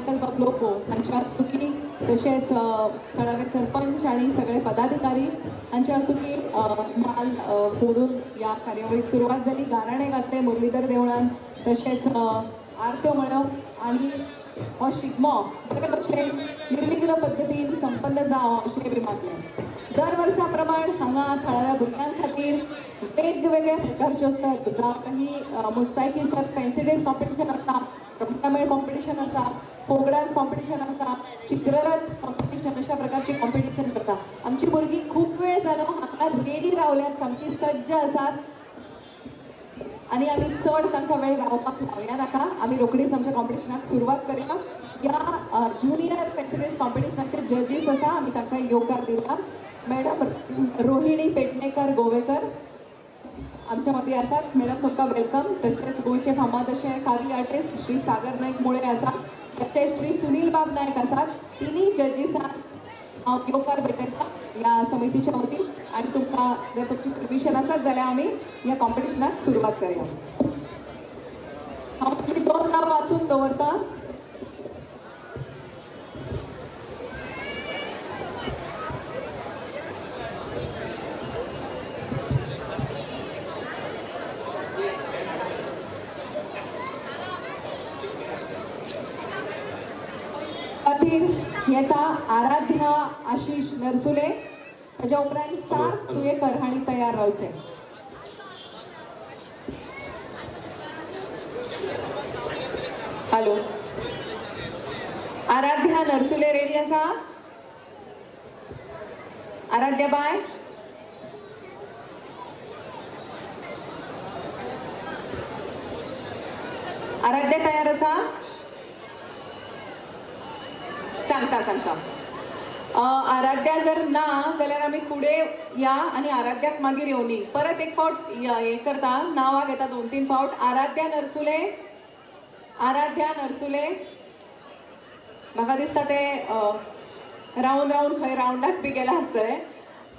Michael बाब लोबो हांच्या हस्तुकी, तशेंच थळावे सरपंच आनी सगळे पदाधिकारी हांच्या हस्तुकी नाल फोडून ह्या कार्यावळीक सुरवात जाली. गाराणें घातलें मुरलीधर देवळान, तशेंच आरत्यो म्हळ्यो आनी हो शिगमो बरे भशेन निर्विघ्न पद्दतीन संपन्न जावं अशें बी मागलें. दर वर्सा प्रमाण हांगा थळाव्या भुरग्यां खातीर वेगवेगळ्या प्रकारच्यो सर्त, जावं ही मुस्तायकी सर्त, फॅन्सी ड्रेस कॉम्पिटिशन आसा, कविता कॉम्पिटिशन आसा, फोक डान्स कॉम्पिटिशन आसा, चित्ररथ कॉम्पिटिशन, अशा प्रकारची कॉम्पिटिशन आसा. आमची भुरगीं खूब वेळ जालो हांगा रेडी रावल्यात, सामकी सज्ज आसात आनी आमी चड तांकां वेळ रावपाक लावया नाका. आमी रोखडीच आमच्या कॉम्पिटिशनाक सुरवात करया. ह्या ज्युनियर फॅन्सी ड्रेस कॉम्पिटिशनाचे जजीस आसा, आमी तांकां येवकार दिवया. मॅडम रोहिणी पेडणेकर गोवेकर आमच्या मदीं आसात. मॅडम तुमकां welcome. तशेंच गोंयचे फामाद अशे कावी आर्टिस्ट श्री सागर नायक मुळे आसा, तशेंच श्री सुनील बाब नायक आसात. तिनूय जजीसांक हांव येवकार भेटयता ह्या समितीच्या वतीन आनी तुमकां जर तुमची परमिशन आसत जाल्यार आमी ह्या कॉम्पिटिशनाक सुरवात करया. हांव पयलीं दोन नांव वाचून दवरता. येता आराध्या आशिष नरसुले, ताज्या उपरांत सार्थ तुयेकर हांणी तयार रावचें. हॅलो, आराध्या नरसुले रेडी आसा? आराध्या बाय, आराध्या तयार आसा? सांगता सांगता. आराध्या जर ना जाल्यार आमी फुडें या आनी आराध्याक मागीर येवनी. परत एक फावट हें करता, नांवां घेता दोन तीन फावट. आराध्या नरसुले, आराध्या नरसुले. म्हाका दिसता ते रावन रावन खंय रावंडाक बी गेला आसतलें.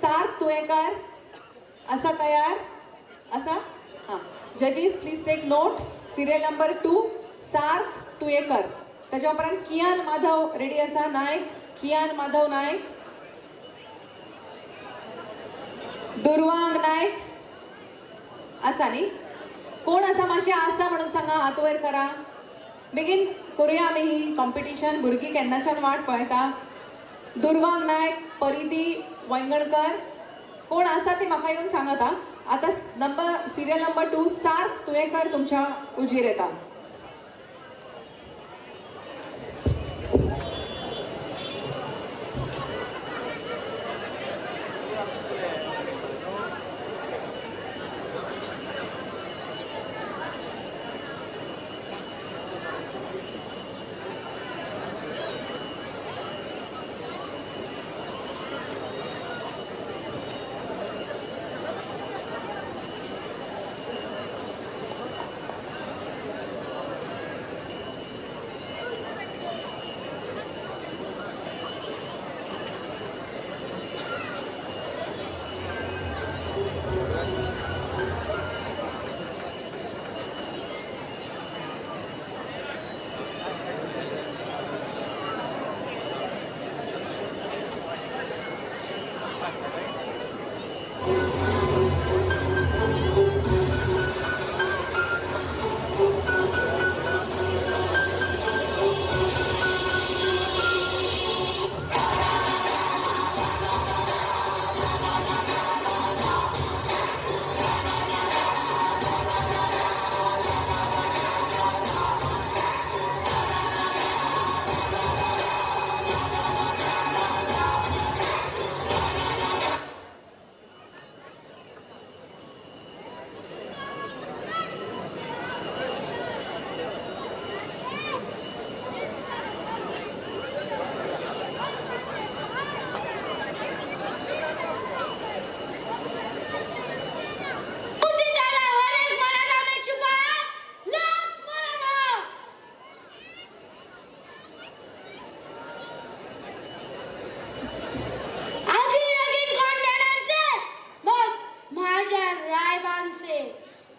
सार्थ तुयेकार आसा तयार आसा? हां, जजीस please take note. Serial number 2 Sarth Tuyekar. ताज्या उपरांत कियान माधव रेडी आसा? नायक, कियान माधव नायक, दुर्वांग नायक आसा न्ही? कोण आसा मातशें आसा म्हणून सांगा, हात वयर करा. बेगीन करुया आमी ही कॉम्पिटिशन, भुरगीं केन्नाच्यान वाट पळयता. दुर्वांग नायक, परिधी वैंगणकर, कोण आसा ती म्हाका येवन सांगात. आतां नंबर सिरियल नंबर 2 सार्थ तुयेकर तुमच्या उजीर येता.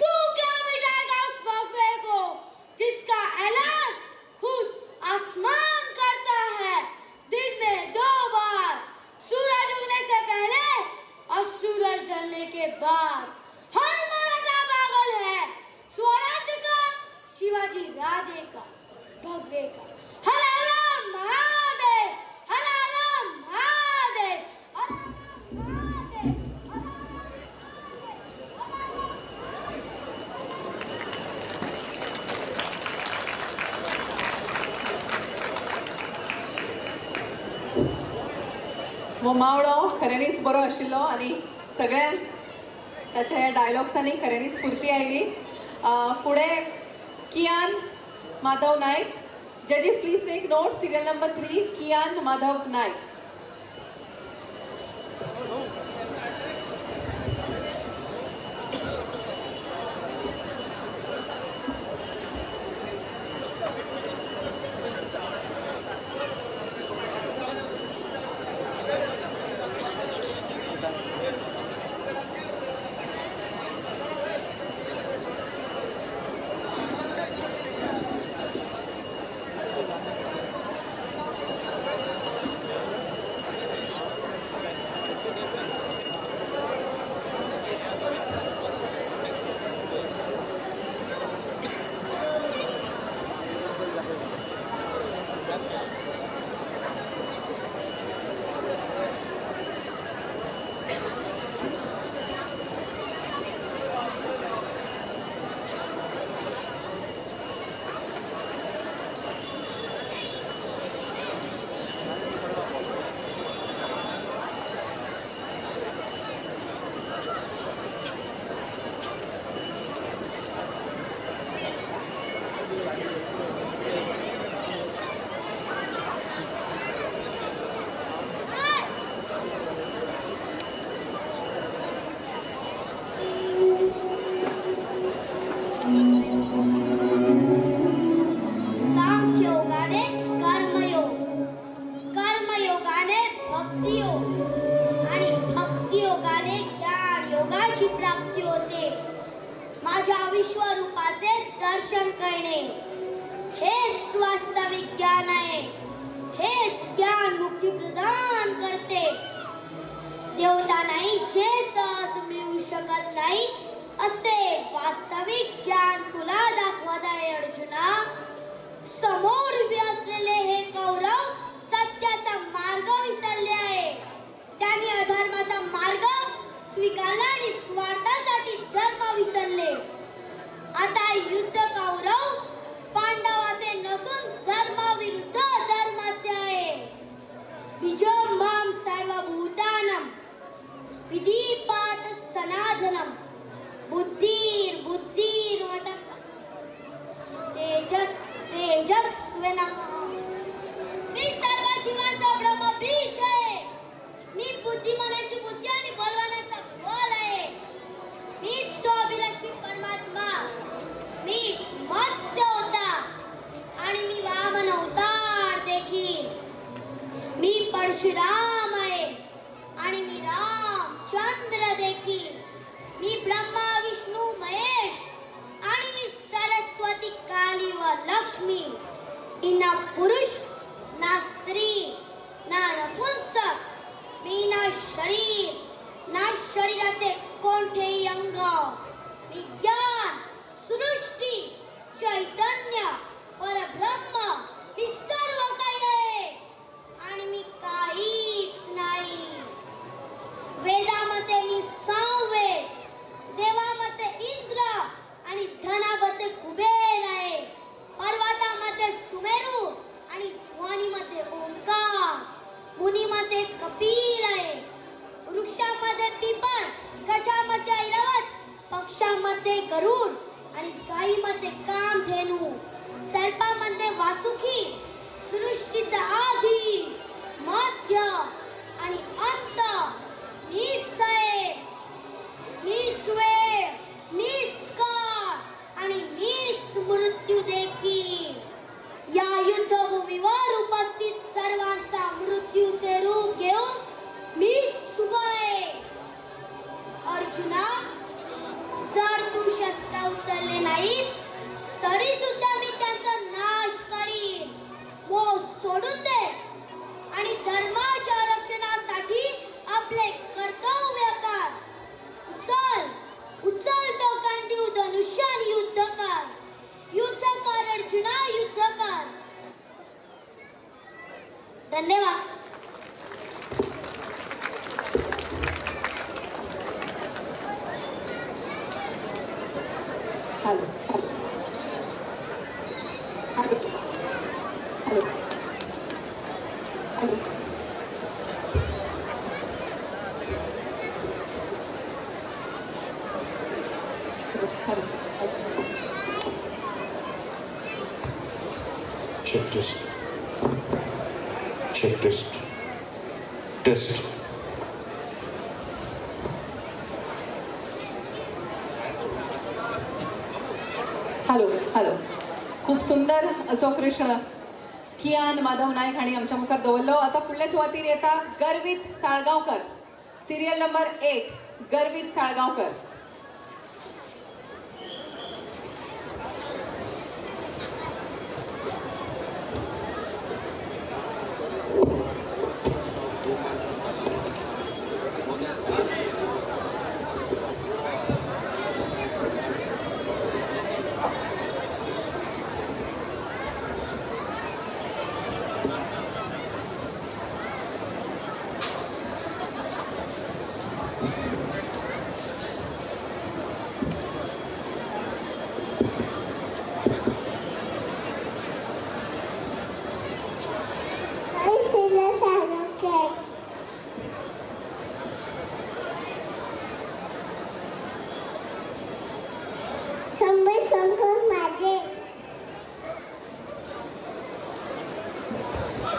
तू क्या मिटाएगा उस भगवे को जिसका ऐलान खुद आसमान विवेक. हर हर महादेव, हर हर महादेव, हर हर महादेव. हो मावळो खऱ्यांनीच बरो आशिल्लो आनी सगळ्यांक ताच्या ह्या डायलॉग्सांनी खऱ्यांनी स्फूर्ती आयली. फुडें Kiyan Madhav Naik. Judges please take note. Serial number 3 Kiyan Madhav Naik. सांख्ययोगाने कर्मयोग, कर्मयोगाने भक्तियोग आणि भक्तियोगाने ज्ञान योगाची प्राप्ती होते. माझ्या विश्वरूपाचे दर्शन करणे हेच वास्तविक ज्ञान आहे. हेच ज्ञान मुक्ती प्रदान करते. देवता नाही जे सहज मिळू शकत नाही असे वास्तविक ज्ञान तुला दाखवत आहे अर्जुना. समोर उभे असलेले हे कौरव सत्याचा मार्ग विसरले आहे. त्यांनी अधर्माचा मार्ग स्वीकारला आणि स्वार्थासाठी धर्म विसरले. आता युद्ध कौरव पांडवाचे नसून धर्माविरुद्ध धर्माचे आहे. बीजं मां सर्वभूतानां विधिपात सनातनम बुद्धिर बुद्धिर्मतम तेजस तेजस्वे नमः. मी सर्व जीवांचा ब्रह्म बीज आहे. मी बुद्धिमानाची बुद्धी आणि बलवानाचा बल आहे. मीच तो अभिलाषी परमात्मा. मीच मत्स्य होता आणि मी वामन अवतार देखील. मी परशुराम आहे आणि मी रामचंद्र देखील. मी ब्रह्मा विष्णू महेश आणि मी सरस्वती काली व लक्ष्मी. मी ना पुरुष ना स्त्री ना नपुंसक. मी ना शरीर ना शरीराचे कोणतेही अंग. मी ज्ञान सृष्टी चैतन्य परब्रह्म मी सर्व काही आहे आणि मी काहीच नाही. वेदामध्ये मी सामवेद, देवामध्ये इंद्र आणि धनामध्ये कुबेर आहे. पर्वतामध्ये सुमेरू आणि ध्वनीमध्ये ओंकार. मुनीमध्ये कपिल आहे. वृक्षामध्ये पिंपळ, गजामध्ये ऐरावत, पक्षामध्ये गरुड आणि गायीमध्ये कामधेनू. सर्पामध्ये वासुकी. सृष्टीचा आधी मध्य आणि अंत मीच आहे. मीच वेळ, मीच काळ आणि मीच मृत्यू देखील. या युद्धभूमीवर उपस्थित सर्वांचा मृत्यूचे रूप घेऊन मीच उभा आहे. अर्जुना, जर तू शस्त्र उचलले नाहीस तरी सुद्धा मी त्यांचा नाश करीन. मोह सोडून दे आणि धर्माच्या रक्षणासाठी आपले कर्तव्य कर. उचल उचल तो कांडीव धनुष्य आणि युद्ध कर. युद्ध कर अर्जुना, युद्ध कर. धन्यवाद. Hello hello hello hello. Hello. Check test. Check test. Test. Hello hello. खूप सुंदर असो कृष्ण कियान माधव नायक हांणी आमच्या मुखार दवरलो. आतां फुडल्या सुवातीर येता Garvit Salgaonkar, serial number 8, Garvit Salgaonkar.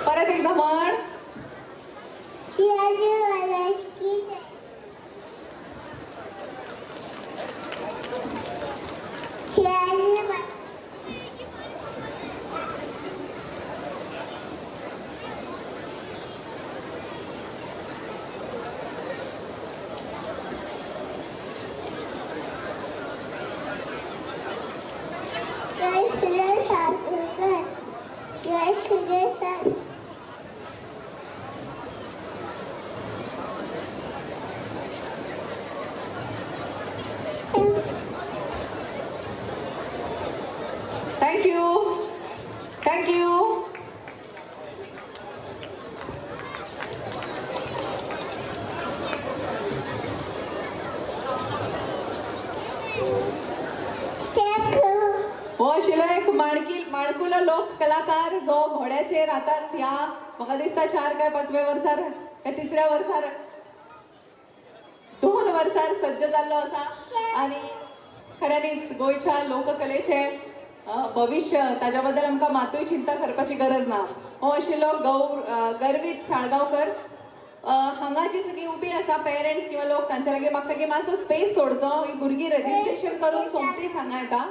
परत एकदा म्हण. शिवाजी महाराज की जय. शिवाजी महाराज. जय श्री सागर. जय श्री सागर. Thank you thank you. हो आशिल्लो एक माणकुलो लोक कलाकार जो घोड्याचेर आतांच ह्या म्हाका दिसता 4 काय 5व्या वर्सार काय 3ऱ्या वर्सार 2 वर्सार सज्ज जाल्लो आसा आनी खऱ्यांनीच गोंयच्या लोककलेचें भविश्य ताज्या बद्दल आमकां मातूय चिंता करपाची गरज ना. हो आशिल्लो गर्वीत साळगांवकर. हांगा जी सगळी उबी आसा पेरंट्स किंवा लोक तांच्या लागीं मागता की मातसो स्पेस सोडचो, ही भुरगीं रजिस्ट्रेशन करून सोमतीच हांगा येता.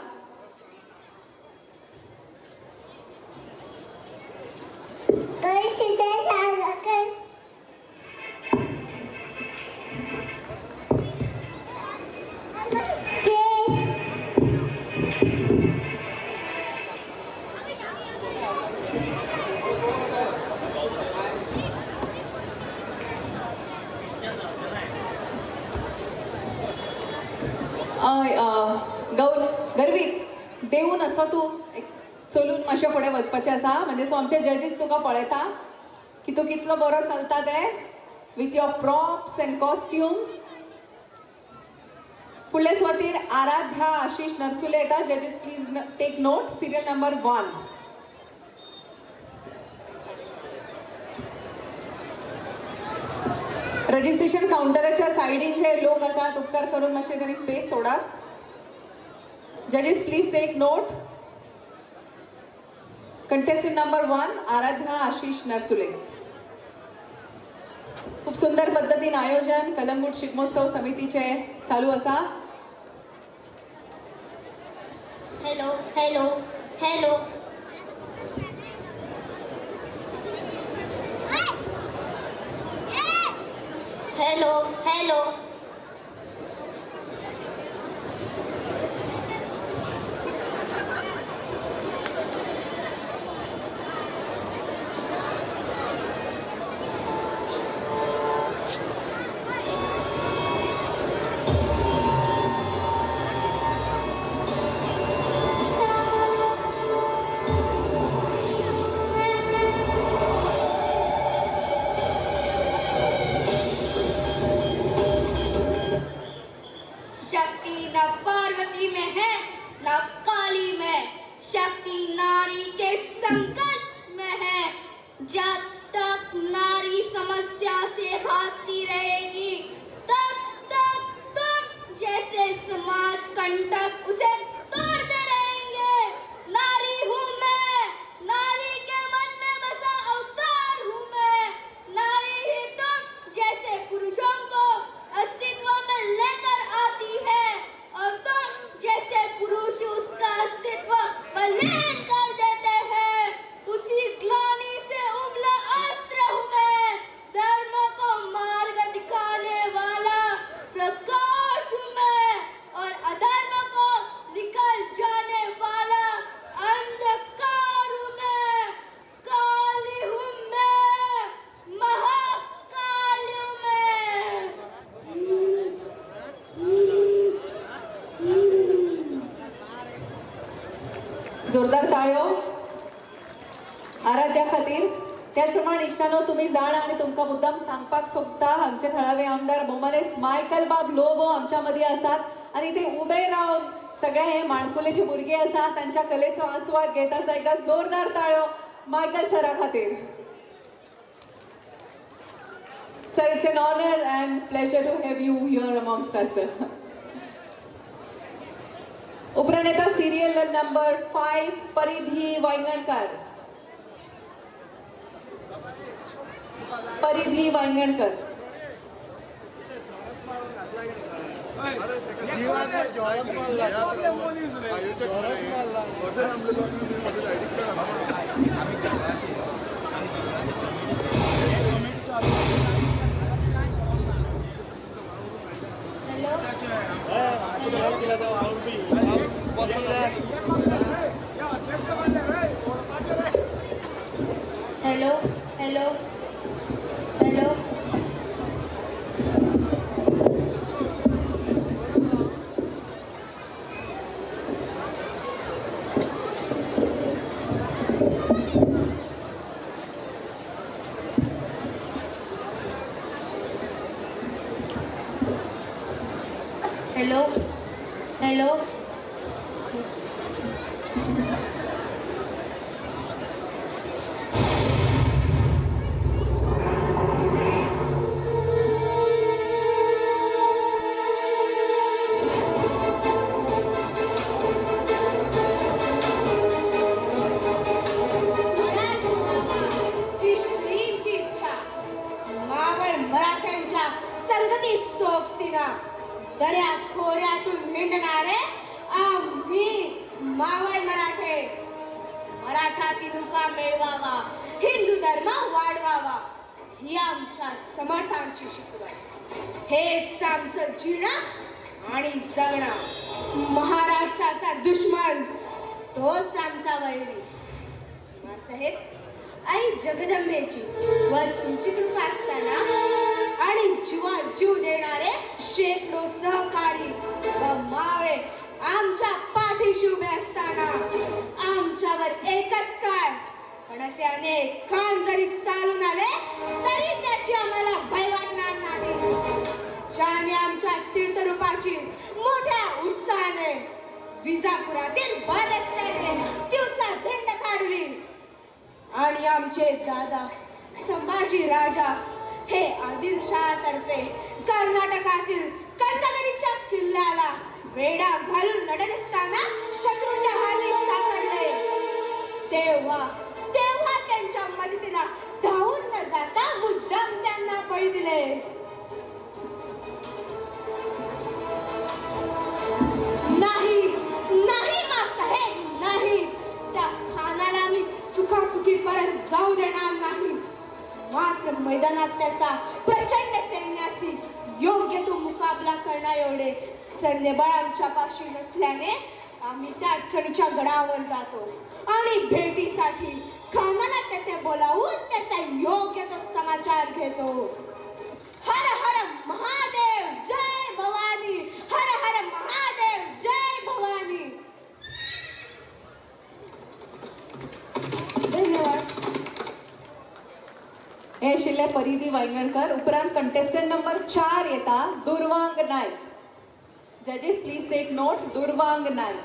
गर्वीत देवून असो तूं चलून मातशें फुडें वचपाचें आसा, म्हणजे सो आमचे जजीस तुका पळयता की तूं कितलो बरो चलता ते with your props and costumes. फुडले सुवातीर आराध्या आशिष नरसुले येता. जजीस please take note, serial number 1. Registration कावंटराच्या सायडीन जे लोक आसात उपकार करून मातशें तांणी स्पेस सोडात. Judges please take note. Contestant number 1 Aaradhya Ashish Narsule. खूप सुंदर पद्दतीन आयोजन कलंगूट शिगमोत्सव समितीचे चालू आसा. Hello hello hello. Hello hello. जब तक नारी समस्या से भागती रहेगी तब तक तुम जैसे समाज कंटक उसे तोड़ते रहेंगे। नारी हूँ मैं, नारी के मन में बसा अवतार हूँ मैं। नारी ही तुम जैसे पुरुषों को अस्तित्व में लेकर आती है और तुम जैसे पुरुष उसका अस्तित्व मलिन कर देते हैं। उसी ग्लानि से उबला अस्त्र हूँ मैं, धर्म को मार्ग दिखाने वाला प्रकाश हूँ मैं और अधर्म को निकल जाने वाला अंधकार हूँ मैं। काली हूँ मैं, महाकाली हूँ मैं। जोरदार ताळयो आराध्या खातीर। त्याच प्रमाणे इश्टानो, तुमी जाणा आनी तुमकां मुद्दाम सांगपाक सोदता, हांगचे थळावे आमदार भोवमानेस्त मायकल बाब लोबो आमच्या मदीं आसात आनी ते उबे रावन सगळे हे माणकुले जे भुरगे आसा तांच्या कलेचो आस्वाद घेत आसा। एकदा जोरदार ताळयो मायकल सरा खातीर। Sir, it's an honour and pleasure to have you here amongst us. उपरांत येता serial number 5 Paridhi Vayangankar. Paridhi Vayangankar. Hello hello hello. Hello hello. Swaraj व्हावा ही श्रींची इच्छा। मावळ मराठ्यांच्या संगती सोबतीला दऱ्या खोऱ्यातून हिंडणारे आम्ही मावळ मराठे। मराठा तिनुका मिळवावा, हिंदू धर्म वाढवावा ही आमच्या समर्थांची शिकवण। हेच आमचं जिणं आणि जगणं। महाराष्ट्राचा दुश्मन तोच आमचा वैरी। साहेब, आई जगदंबेची व तुमची कृपा असताना आणि जीवा जीव देणारे शेकडो सहकारी व मावळे आमच्या पाठीशी उभे असताना आमच्यावर एकच काय पण असे अनेक खान जरी चालून आले तरी त्याची आम्हाला भय वाटणार नाही। ज्याने आमच्या तीर्थरूपाची मोठ्या उत्साहाने विजापुरातील भर रस्त्याने दिवसा धिंड काढली आणि आमचे दादा संभाजी राजा हे आदिलशहातर्फे कर्नाटकातील कंदगरीच्या किल्ल्याला वेढा घालून लढत असताना शत्रूच्या हाती सापडले। तेव्हा तेव्हा त्यांच्या मदतीला धावून न जाता मुद्दाम त्यांना बळी दिले। नाही नाही मासाहेब, नाही, त्या खानाला मी सुखासुखी परत जाऊ देणार नाही। मात्र मैदानात त्याचा प्रचंड सैन्याशी योग्य तो मुकाबला करण्या एवढे सैन्यबळ आमच्या पाशी नसल्याने आम्ही त्या अडचणीच्या गडावर जातो आणि भेटीसाठी खानाला तेथे बोलावून त्याचा योग्य तो समाचार घेतो। हर हर महादेव जय भवानी, हर हर महादेव जय भवानी। धन्यवाद। हे आशिल्ले परिधी वायंगणकर। उपरांत कंटेस्टंट नंबर 4 येता Durvang Naik. Judges please take note, Durvang Naik.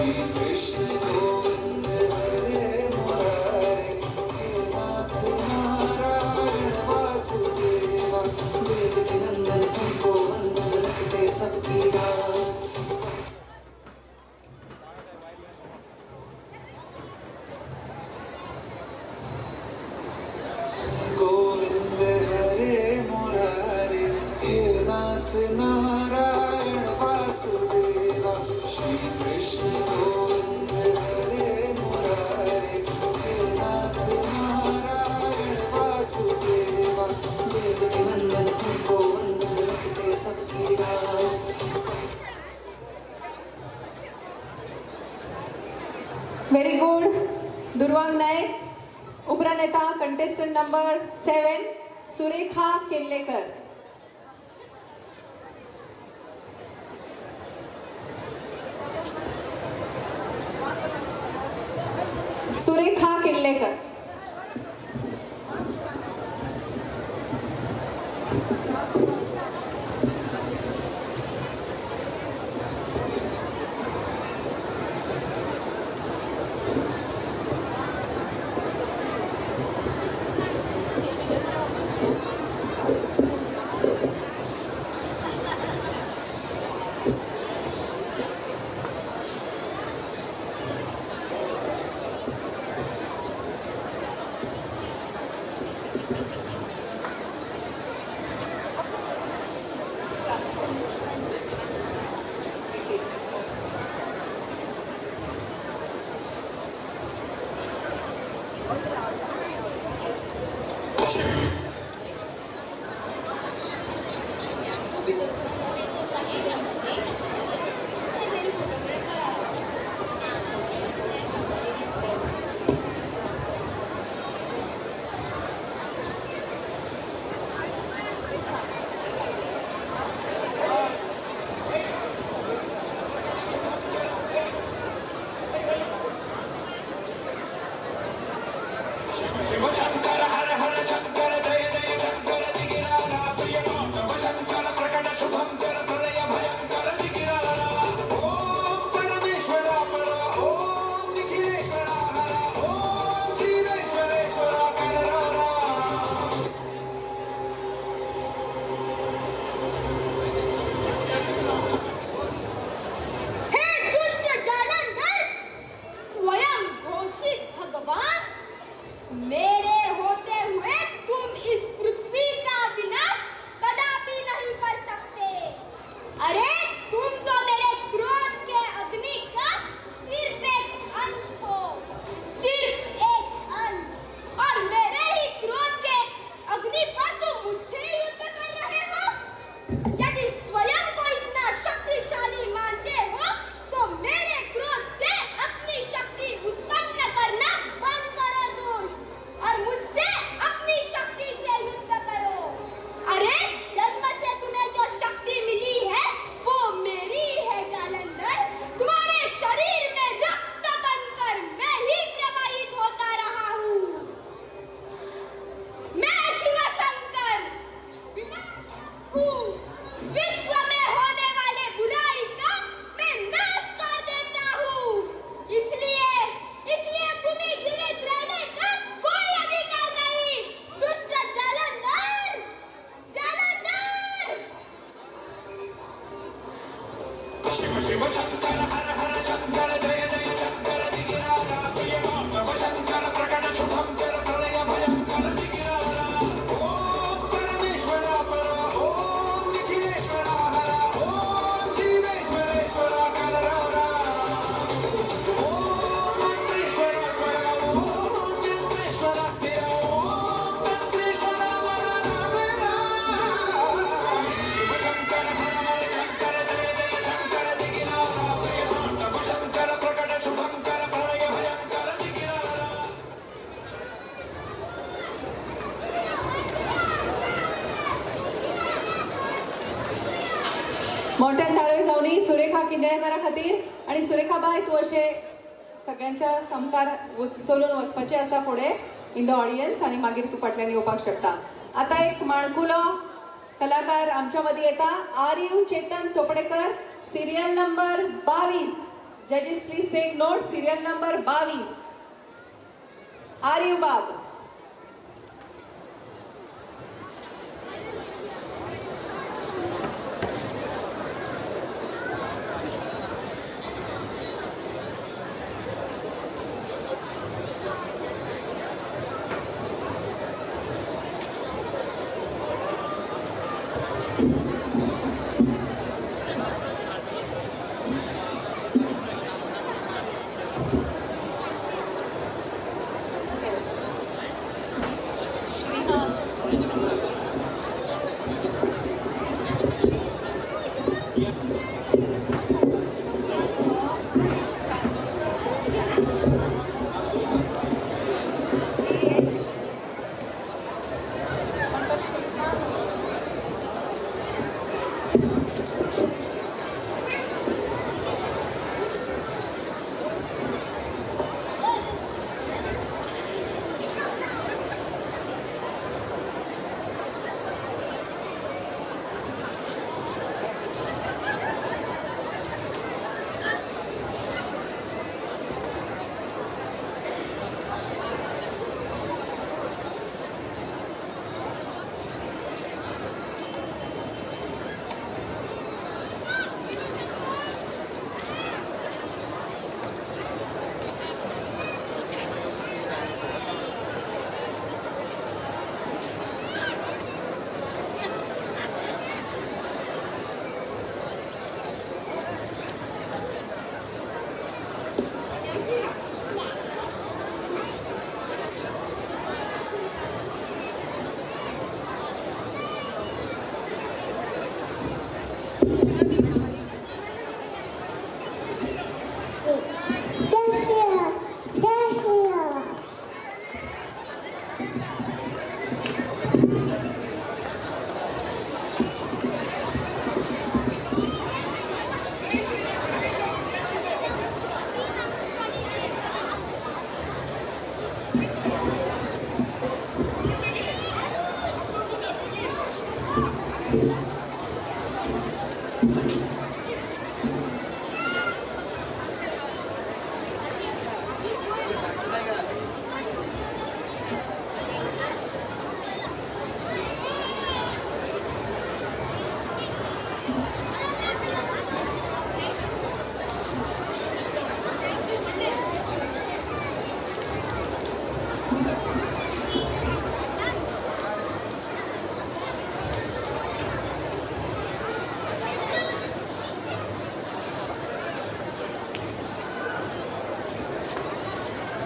Shri Krishna Govind हरे मुरारे, हे नाथ नारायण वासुदेवा। देवकी नंदन तुमको वंदन, रखते सबकी लाज। गोविंद हरे मुरारे, हे नाथ नारायण वासुदेवा। श्री कृष्ण गोविंद हरे मुरारे, हे नाथ नारायण वासुदेवा। देवकी नंदन तुमको वंदन, रखते सबकी लाज। Very good Durvang Naik. उपरांत येता कंटेस्टंट नंबर 7 सुरेखा किर्लेकर। सुरेखा किर्लेकर। मेरे होते हुए तुम इस पृथ्वी का विनाश कदापि नहीं कर सकते। अरे तुम तो मेरे क्रोध के अग्नि का सिर्फ एक अंश हो, सिर्फ एक अंश। और मेरे ही क्रोध के अग्नि पर तुम मुझसे युद्ध कर रहे हो। यदि स्वयं को इतना शक्तिशाली मानते हो तो मेरे क्रोध से अपनी शक्ति उत्पन्न करना बंद करो दुष्ट, और मुझसे अपनी शक्ति से युद्ध करो। अरे जन्म से तुम्हें जो शक्ति मिली है वो मेरी है जालंधर। तुम्हारे शरीर में रक्त बनकर मैं ही प्रवाहित होता रहा हूँ। मैं शिव शंकर हूँ। विश्व में होने वाले बुराई का मैं नाश कर देता हूँ। इसलिए इसलिए तुम्हें जीवित रहने का कोई अधिकार नहीं। दुष्ट जालंधर, जालंधर। शिव शिव शंकर हर हर शंकर जय जय शंकर दिगिरारा प्रिय माधव शंकर प्रकट शुभंकर प्रलय भयंकर दिगिरारा। ओम परमेश्वरा परा, ओम निखिलेश्वरा हरा, ओम जीवेश्वरेश्वरा कलरारा। ओम मंत्रेश्वरा परा, ओम यंत्रेश्वरा तेरा, ओम तंत्रेश्वरा वरा राम। शिव शंकर हर हर शंकर जय जय शंकर दिगिरारा प्रिय माधव शंकर प्रकट शुभंकर प्रलय भयंकर दिगिरारा। मोठ्यान थाळयो जावनी सुरेखा किंदळेकरा खातीर। आनी सुरेखा बाय, तूं अशें सगळ्यांच्या सामकार चलून वचपाचें आसा फुडें इन the audience, आनी मागीर तूं फाटल्यान येवपाक शकता। आतां एक माणकुलो कलाकार आमच्या मदीं येता, Aariv Chetan Chopdekar, serial number 22। Judges please take note. Serial number 22 Aryav Bab.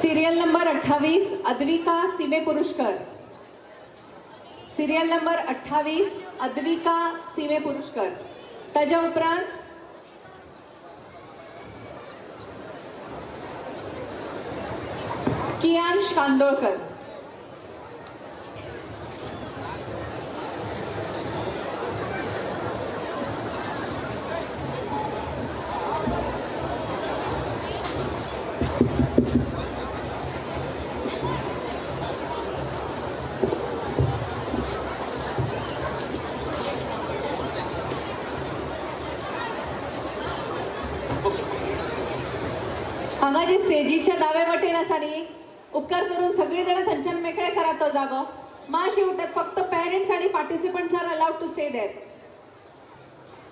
Serial number 28 Advika Sime Purushkar. Serial number 28 Advika Sime Purushkar. ताज्या उपरांत कियांश कांदोळकर. हांगा जे स्टेजीच्या दावे वटेन आसा न्ही, उपकार करून सगळी जाणां थंयच्यान मेकळे करात तो जागो. मातशें उरतात फक्त पेरंट्स आनी participants are allowed to stay there.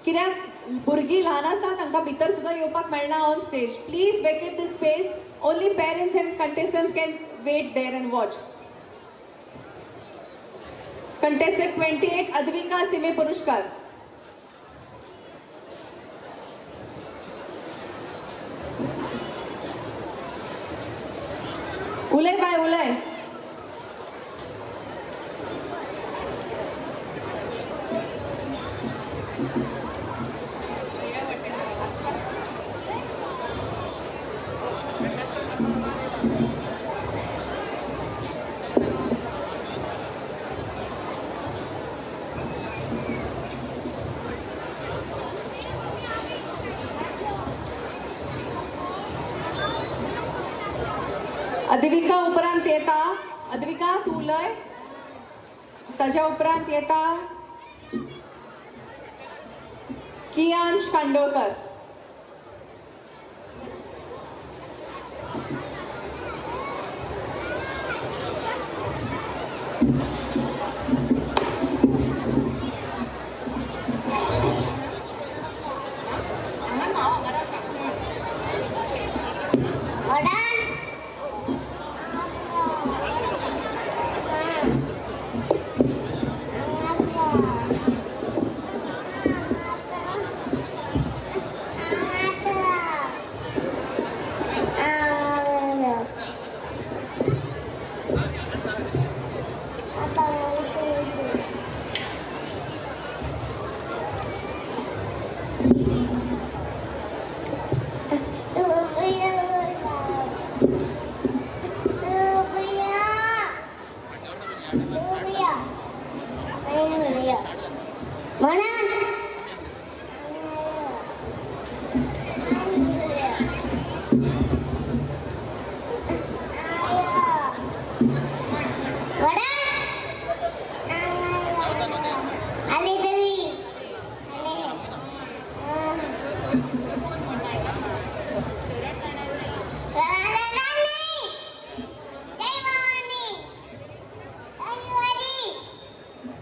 कित्याक भुरगीं ल्हान आसा, तांकां भितर सुद्दां येवपाक मेळना on stage. Please vacate this space. Only parents and contestants can wait there and watch. Contestant 28 Advika Sime Purushkar. उलय बाय उलय. अद्विका उपरांत येता. अद्विका तूं उलय. ताज्या उपरांत येता कियांश कांदोळकर.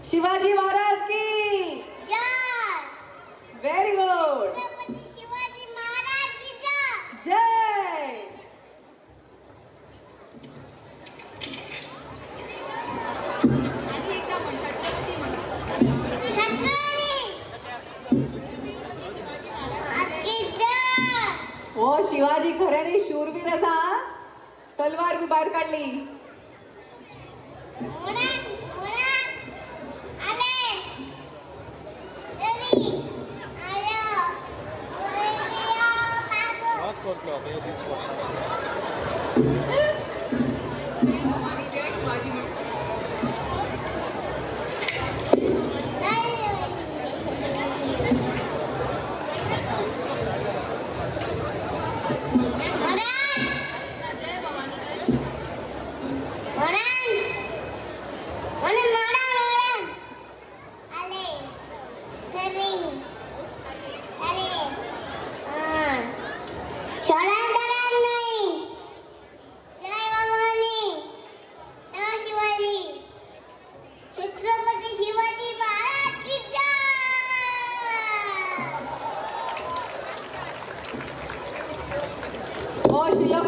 Shivaji Maharaj की जय। Very good. Shivaji Maharaj की जय। जय। हो शिवाजी खऱ्याने शूरवीर असा, तलवार बी बाहेर काढली।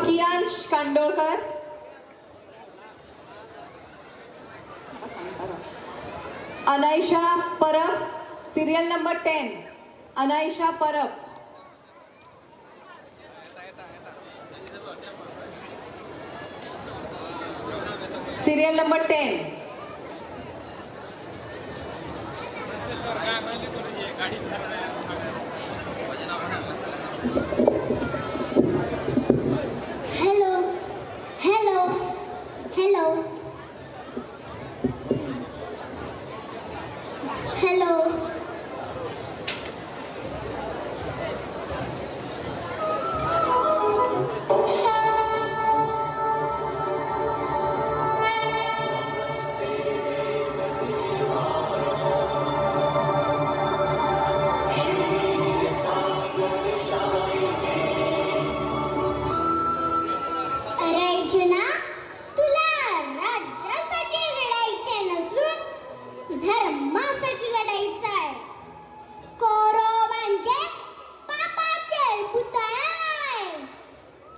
Kiyansh Kandolkar, Anaisha Parab, serial number 10, Anaisha Parab. Serial number 10. Hello, hello, hello, hello. Arjuna, तुला राज्यासाठी लढायचे नसून धर्मासाठी लढायचं आहे। कौरवांचे पापाचे पुतळे आहे।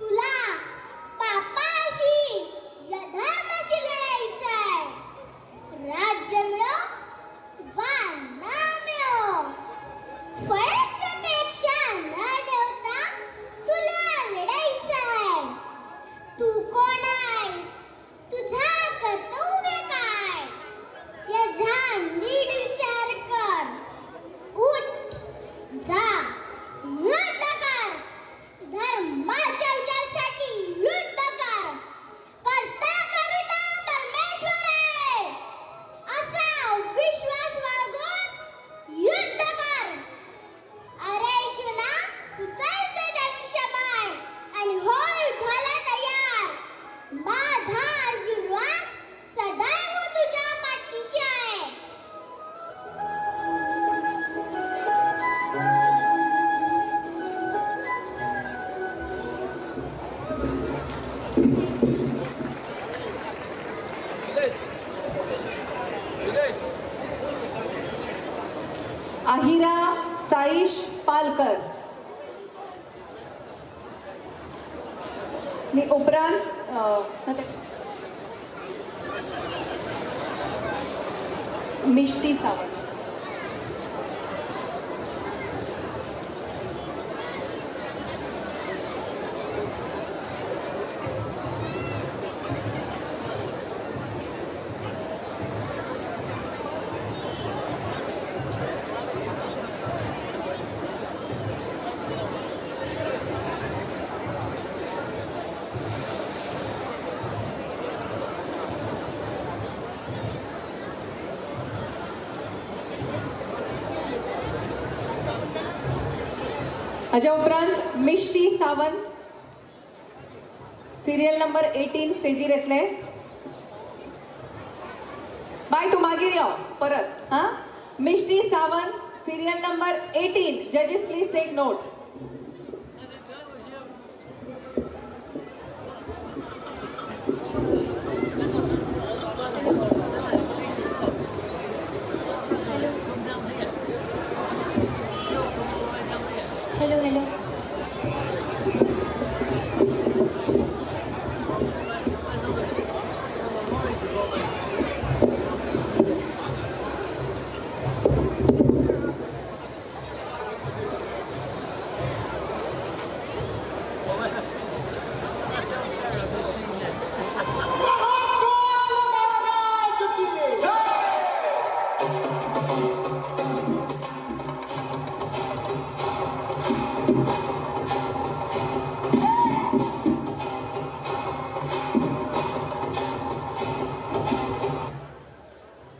तुला पापाशी या धर्माशी लढायचं आहे। राज्य मिळो वा न मिळो, फळाची अपेक्षा न ठेवता तुला लढायचं आहे। तू कोण आहेस, तुझा कर्तव्य काय, याचा नीट विचार कर। उठ, जा, युद्ध कर, धर्माच्या विजयासाठी युद्ध कर। करता करिता परमेश्वर आहे असा विश्वास बाळगून युद्ध कर। अरे अर्जुना, उचल ते धनुष्यबाण आणि हो युद्धाला तयार। माझा आशीर्वाद सदैव तुझ्या पाठीशी आहे। अहिरा साईश पालकर। आणि उपरांत मिष्टी सावंत। हाज्या उपरांत मिष्टी सावंत, सिरियल नंबर 18 स्टेजीर येतले। बाय, तूं मागीर यो परत। हां, Mishti Sawant, serial number 18। जजेस please take note. Hello hello.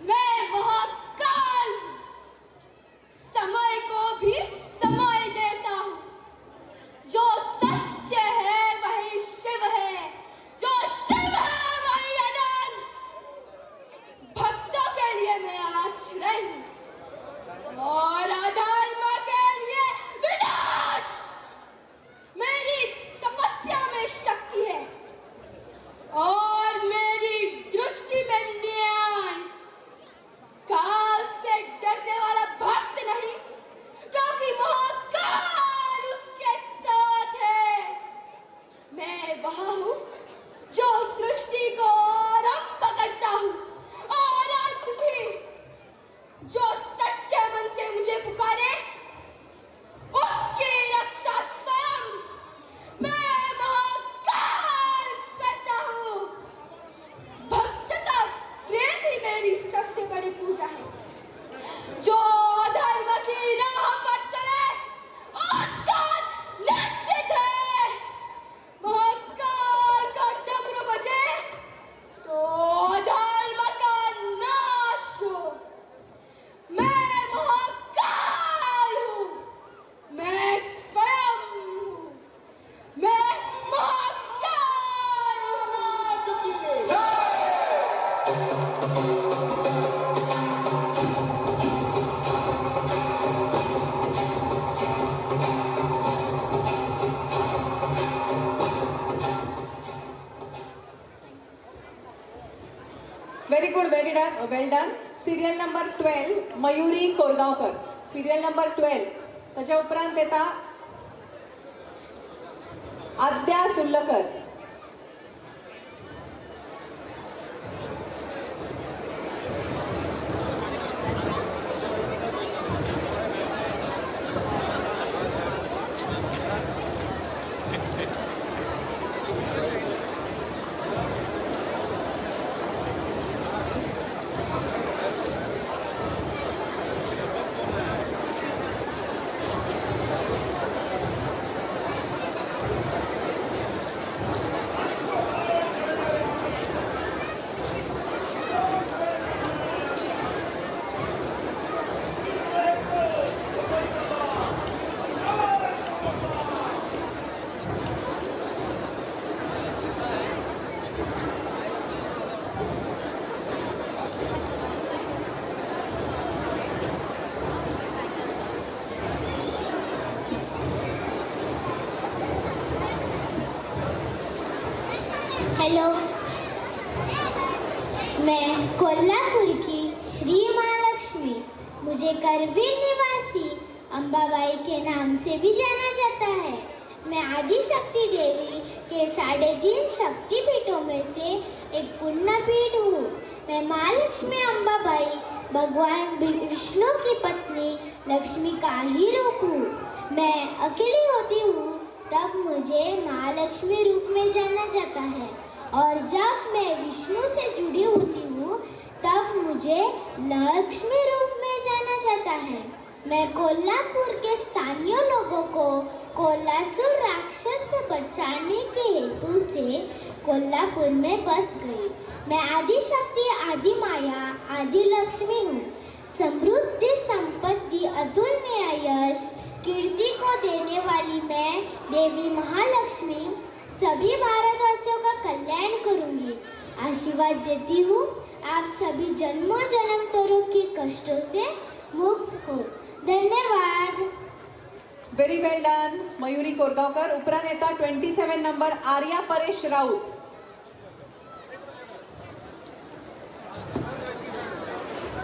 मैं महाकाल समय को भी समय देता हूँ। जो सत्य है वही शिव है, जो शिव है वही अनंत। भक्तों के लिए मैं आश्रय हूँ और अधर्म के लिए विनाश। मेरी तपस्या में शक्ति है और मेरी दृष्टि में न्याय। काल से डरने वाला भक्त नहीं, क्योंकि महाकाल उसके साथ है। मैं वह हूँ जो सृष्टि को आरंभ करता हूँ और अंत भी। जो सच्चे मन से मुझे पुकारे उसकी रक्षा स्वयं मैं महाकाल करता हूँ। भक्त का प्रेम ही मेरी सबसे बड़ी पूजा है। जो अधर्म की राह पर चले उसका निश्चित है। महाकाल का डमरू बजे तो अधर्म का नाश हो। मैं महाकाल हूँ, मैं स्वयं हूँ, मैं महाकाल हूँ। Very good, very done, well done. Serial number 12 Mayuri Korgaonkar. Serial number 12. ताच्या उपरांत येता आद्या सुर्लकर. हेलो, मैं कोल्हापुर की श्री माँ लक्ष्मी। मुझे करवीर निवासी अंबाबाई के नाम से भी जाना जाता है। मैं आदिशक्ति देवी के 3.5 शक्तिपीठों में से एक पुण्यपीठ हूँ। मैं माँ लक्ष्मी अंबाबाई भगवान विष्णु की पत्नी लक्ष्मी का ही रूप हूँ। मैं अकेली होती हूँ तब मुझे माँ लक्ष्मी रूप में जाना जाता है और जब मैं विष्णु से जुड़ी होती हूँ तब मुझे लक्ष्मी रूप में जाना जाता है। मैं कोल्हापुर के स्थानीय लोगों को कोल्हासुर राक्षस से बचाने के हेतु से कोल्हापुर में बस गई। मैं आदिशक्ति, आदि माया, आदि लक्ष्मी हूँ। समृद्धि, संपत्ति, अतुलनीय यश, कीर्ति को देने वाली मैं देवी महालक्ष्मी सभी भारतवासियों का कल्याण करूंगी। आशीर्वाद देती हूँ, आप सभी जन्मों जन्मांतरों के कष्टों से मुक्त हो। धन्यवाद। Very well done Mayuri Korgaonkar. उपरांत येता 27 नंबर आर्या परेश राऊत.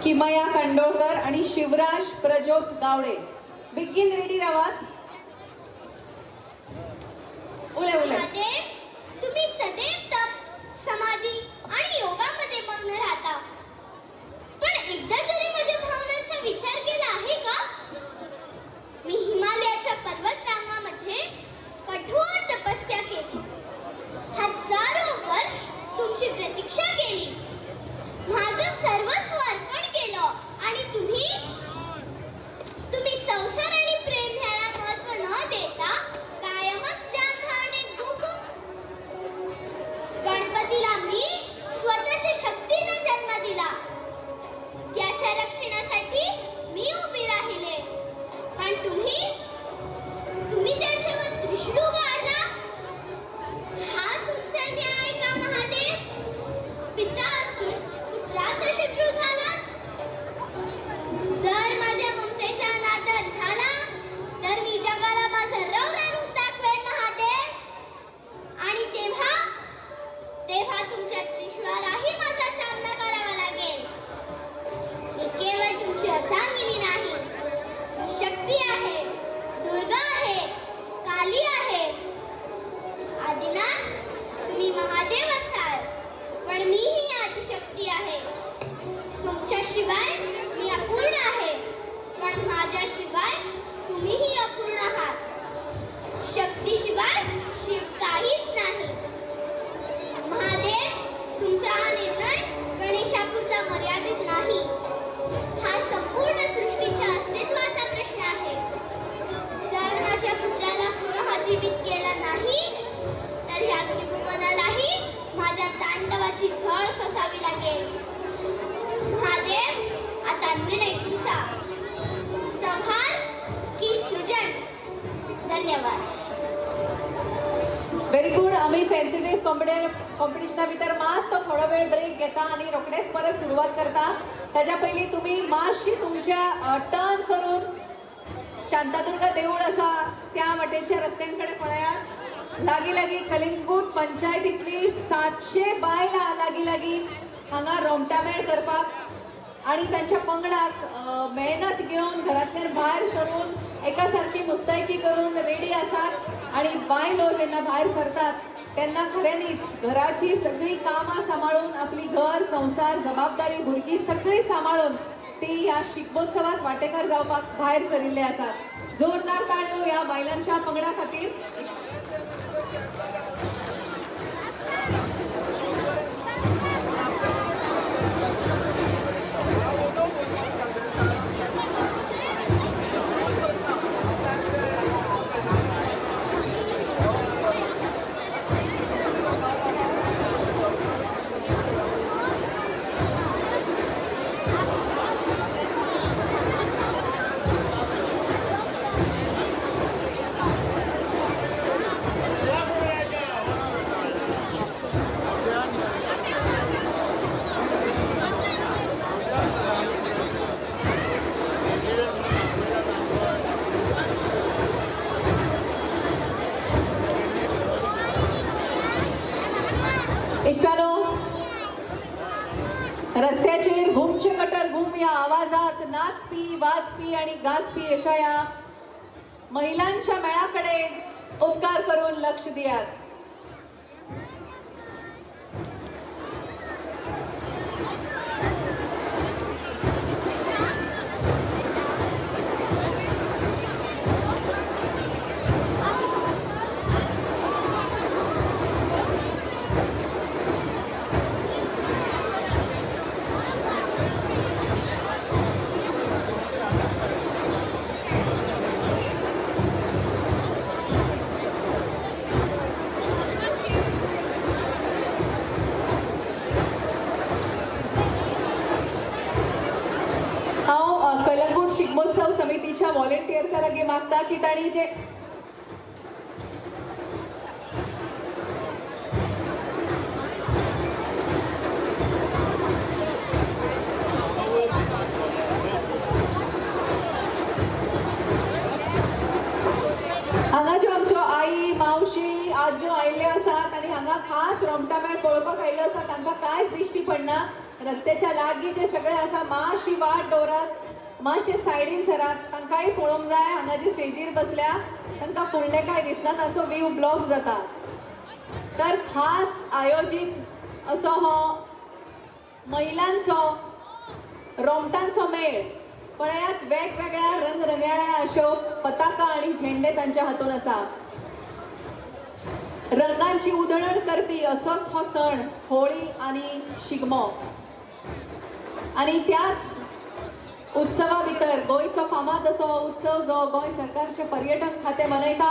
किमया कंडोळकर आणि शिवराज प्रज्योत गावडे. बेगीन रेडी रावात. उलय उलय. महादेव, तुम्ही सदैव तप, समाधी आणि योगामध्ये मग्न राहता, पण एकदा तरी माझ्या भावनांचा विचार केला आहे का? मी हिमालयाच्या पर्वतरांगामध्ये कठोर तपस्या केली, हजारो वर्ष तुमची प्रतीक्षा केली, माझं सर्वस्व अर्पण केलं आणि तुम्ही तुम्ही संसार आणि प्रेम ह्याला महत्व न देता कायमच ध्यान धारणेत गुंग. गणपतीला मी स्वतःच्या शक्तीने जन्म दिला, त्याच्या रक्षणासाठी मी उभी राहिले, पण तुम्ही तुम्ही त्याच्यावर त्रिशूळ गाडला. हा तुमचा न्याय का महादेव? पिता असून पुत्राचा शत्रू झाला. जर माझ्या ममतेचा अनादर झाला तर मी जगाला माझं रौद्र रूप दाखवेन महादेव, आणि तेव्हा तेव्हा तुमच्या त्रिशूळालाही माझा सामना करावा लागेल. मी केवळ तुमची अर्धांगिनी नाही, मी शक्ती आहे, दुर्गा आहे, काली आहे. आदिनाथ, तुम्ही महादेव असाल, पण मीही आदिशक्ती आहे. तुमच्याशिवाय मी अपूर्ण आहे, पण माझ्याशिवाय तुम्हीही अपूर्ण आहात. शक्तीशिवाय शिव काहीच नाही. महादेव, तुमचा हा निर्णय गणेशापुरता मर्यादित नाही, हा संपूर्ण सृष्टीच्या अस्तित्वाचा प्रश्न आहे. जर माझ्या पुत्राला पुन्हा जीवित केला नाही तर ह्या त्रिभुवनालाही माझ्या तांडवाची झळ सोसावी लागेल. महादेव, आता निर्णय तुमचा, संहार की सृजन. धन्यवाद. Very good. आम्ही फॅन्सी ड्रेस कॉम्पिटिशना भितर मातसो थोडो वेळ ब्रेक घेता आनी रोखडेच परत सुरवात करता. ताज्या पयलीं तुमी मातशी तुमच्या टर्न करून शांतादुर्गा देऊळ आसा त्या वाटेच्या रस्त्यांकडे पळयात. लागीं लागीं कलिंगूट पंचायतींतली 700 बायलां लागीं लागीं हांगा रोमटामेळ करपाक आनी तांच्या पंगडाक मेहनत घेवन घरांतल्यान भायर सरून एका सारकी मुस्तैकी करून रेडी आसात. आनी बायलो जेन्ना भायर सरतात तेन्ना खऱ्यांनीच घराची सगळी कामां सांबाळून, आपली घर संसार जबाबदारी भुरगीं सगळी सांबाळून ती ह्या शिगमोत्सवात वांटेकार जावपाक भायर सरिल्ले आसात. जोरदार ताळयो ह्या बायलांच्या पंगडा खातीर. इश्टानो, रस्त्याचेर घुमचे कटर घुम ह्या आवाजात नाचपी, वाजपी आणि गाजपी अशा ह्या महिलांच्या मेळाकडे उपकार करून लक्ष दियात. कलंगूट शिगमोत्सव समितीच्या व्हॉलेंटियर्सा लागीं मागता की तांणी जे हांगा ज्यो आमच्यो आई, मावशी, आज्यो आयिल्ल्यो आसात आनी हांगा खास रोमटामेळ पळोवपाक आयिल्ल्यो आसात, तांकां कांयच दिश्टी पडना. रस्त्याच्या लागीं जे सगळे आसा मातशी वाट दवरात. मातशे सायडीन सरात, तांकांय पळोवंक जाय. हांगा जे स्टेजीर बसल्या तांकां फुडलें कांय दिसना, तांचो व्यू ब्लॉक जाता. तर खास आयोजीत असो हो महिलांचो रोमटांचो मेळ. पळयात वेगवेगळ्या रंगरंगयाळ्या अश्यो पताका आनी झेंडे तांच्या हातून आसा. रंगांची उधळण करपी असोच हो सण होळी आनी शिगमो. आनी त्याच उत्सवा भितर गोंयचो फामाद असो हो उत्सव जो गोंय सरकारचे पर्यटन खातें मनयता.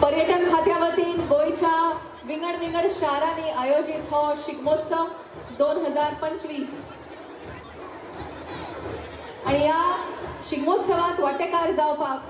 पर्यटन खात्या वतीन गोंयच्या विंगड विंगड शारांनी आयोजीत हो शिगमोत्सव 2025. आनी ह्या शिगमोत्सवात वांटेकार जावपाक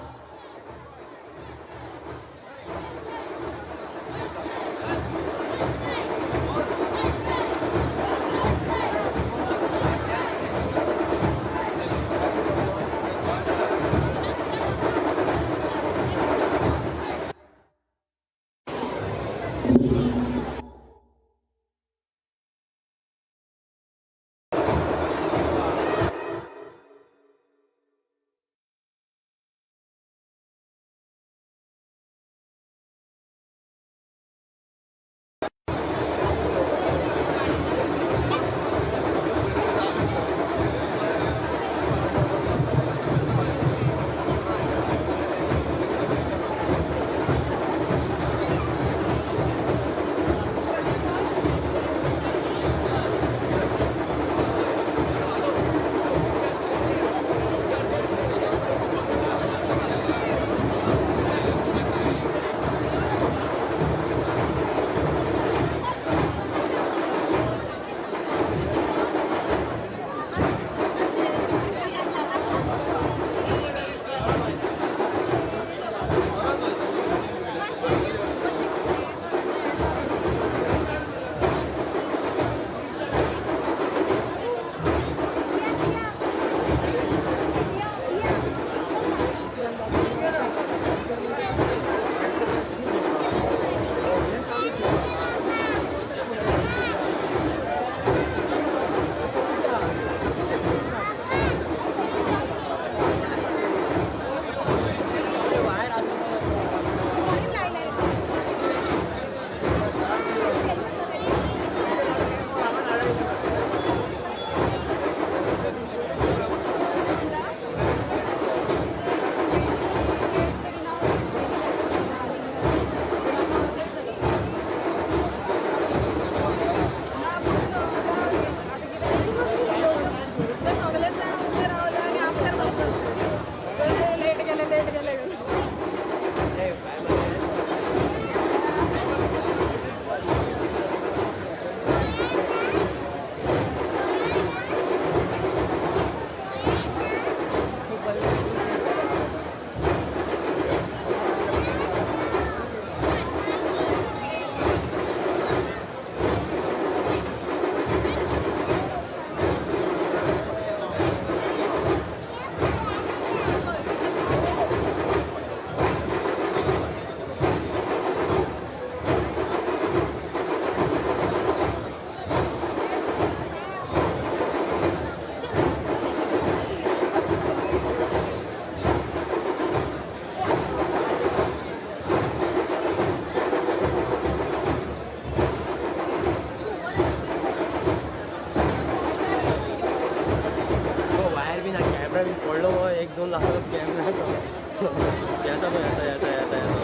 1-2 लाख कॅमेरा येता तो येता येता येता येता.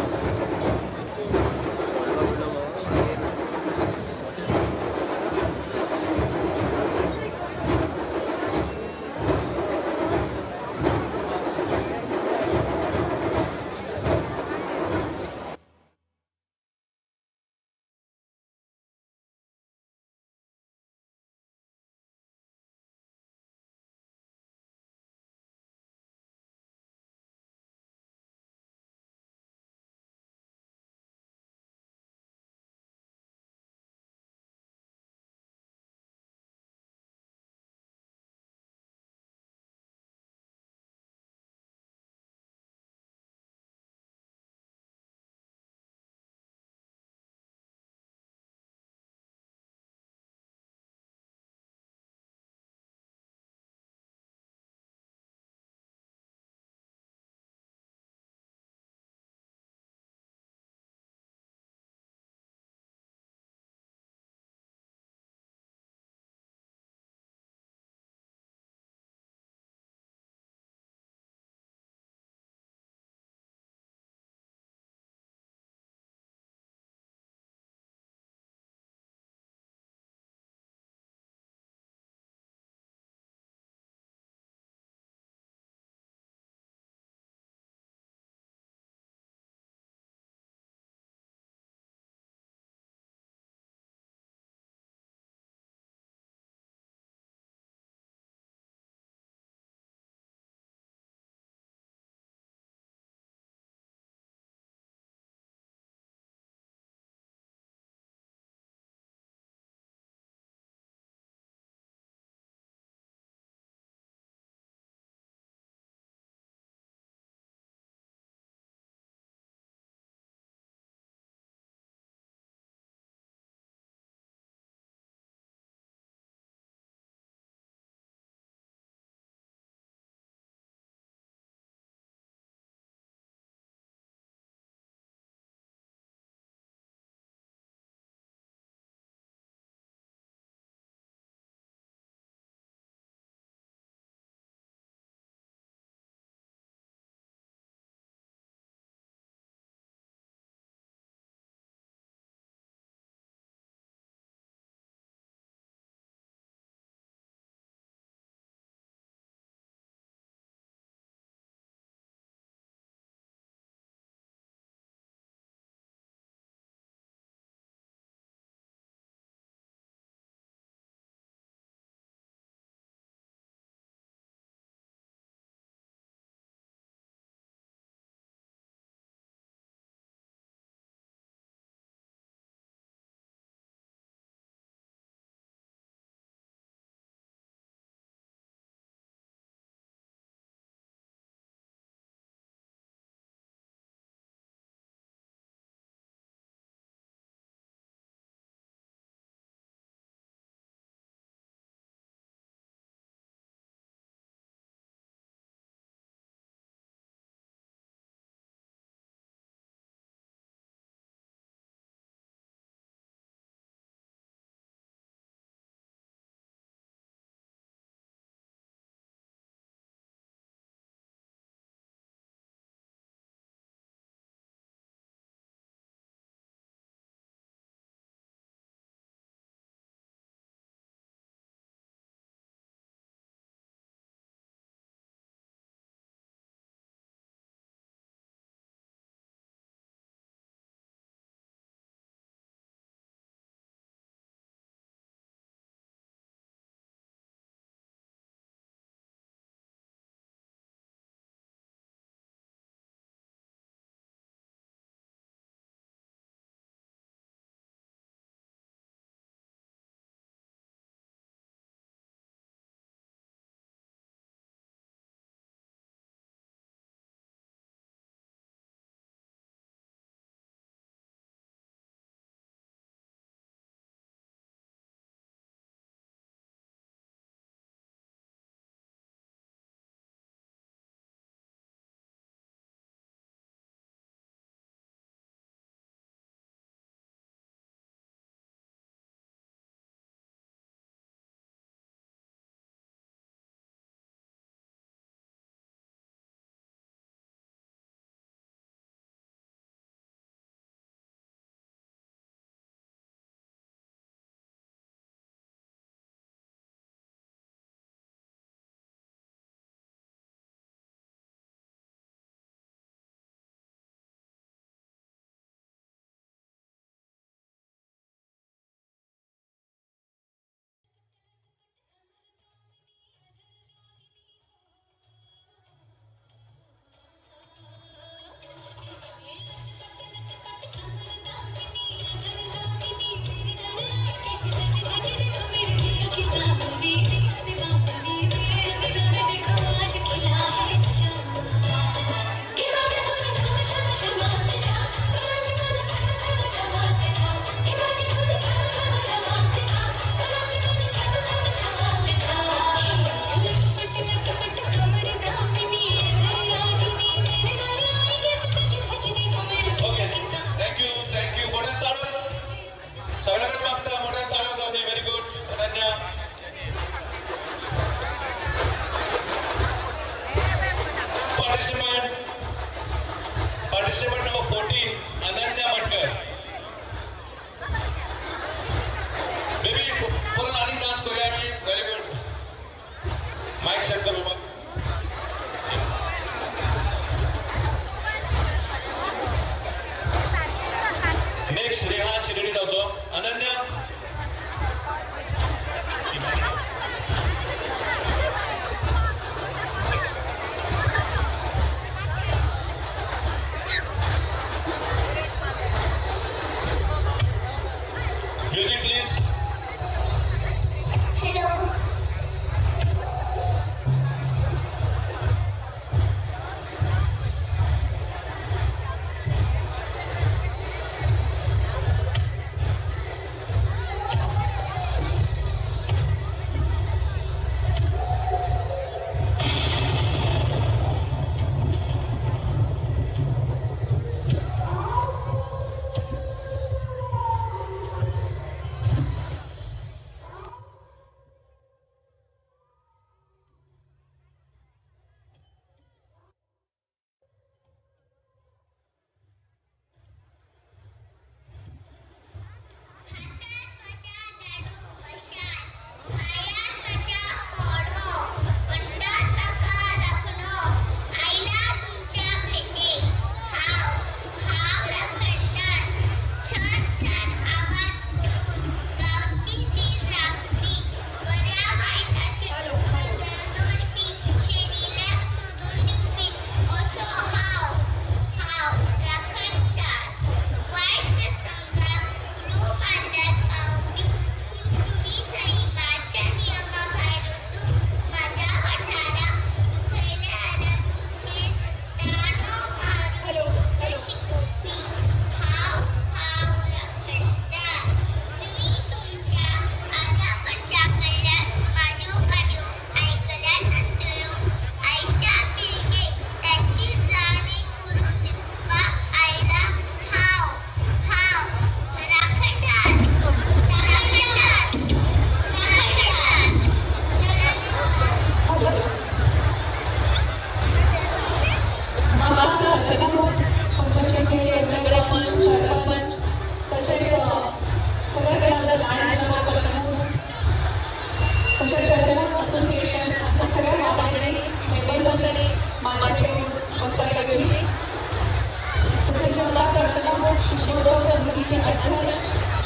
समितीचे अध्यक्ष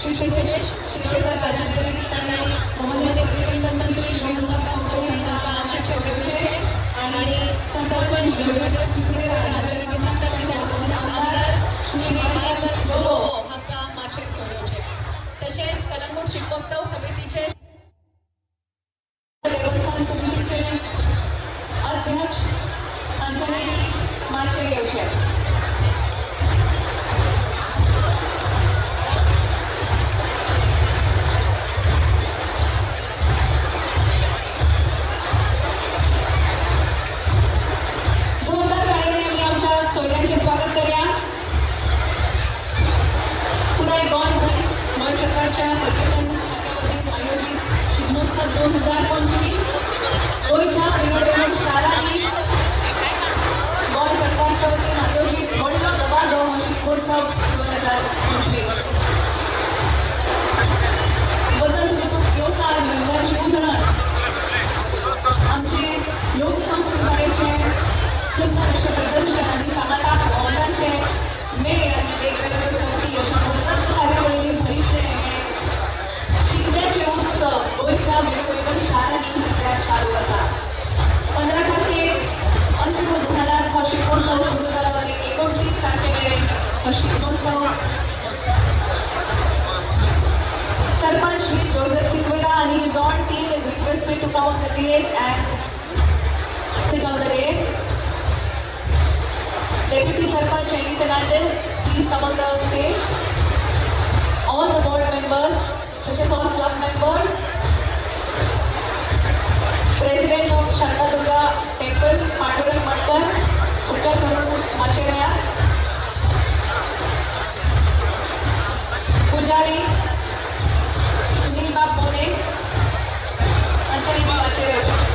श्री सुरेश शेखर राजेंद्र आणि पर्यटन मंत्री श्री हनुमंत आणि सरपंच आमदार श्री लोबो हांकां माचयेर घेवन येवचें. तशेंच कलंगूट शिगमोत्सव समितीचे देवस्थान समितीचे अध्यक्ष हांच्यांनी माचयेर येवचें. जोरदार टाळयांनी आमी आमच्या सोयऱ्यांचें स्वागत करूया. पुराय गोंयभर गोंय सरकारच्या पर्यटन खात्या वतीन आयोजीत शिगमोत्सव 2025 गोंयच्या विंगड विंगड शारांनी गोंय सरकारच्या वतीन आयोजीत व्हडलो दबाजो हो शिगमोत्सव 2025. वसंत ऋतूक येवकार मेळपाची उधळण आमची लोकसंस्कृतायेचें सुंदर अशें प्रदर्शन आनी सांगाताक भोंवतांचे मेळ आनी वेगवेगळ्यो सर्ती अशा भोवताच कार्यावळींनी भरिल्ले हे शिगम्याचे उत्सव गोंयच्या वेगवेगळ्या शारांनी सद्याक चालू आसा. 15 तारखेर अंत्रुज म्हालांत हो शिगमोत्सव सुरू जाला ते 29 तारखे मेरेन हो शिगमोत्सव. सरपंच श्री जोसेफ सिक्वेरा आणि his all team is requested to come on the dais and sit on the dais. Deputy Sarpanch Andy Fernandez, please come on the stage. All the board members, तशेंच all club members, President of Shantadurga Temple, Pandurang Matkar, उपकार करून माचयेर येयात. पुजारी सुनील बाब मोने हांच्यांनी माचयेर येवचें.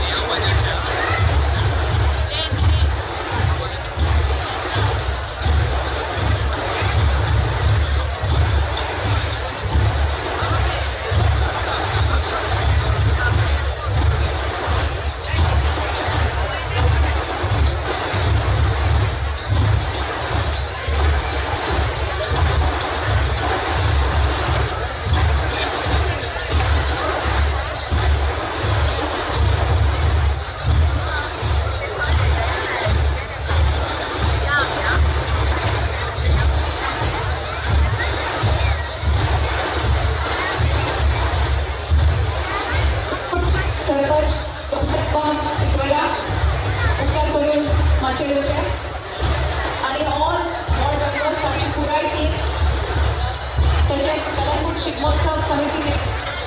सरपंच जोसेफ सिक्वेरा उपकार करून माचयेर येवचें आनी ऑल वॉर्ड मेंबर्स तांची पुराय टीम तशेंच कलंगूट शिगमोत्सव समिती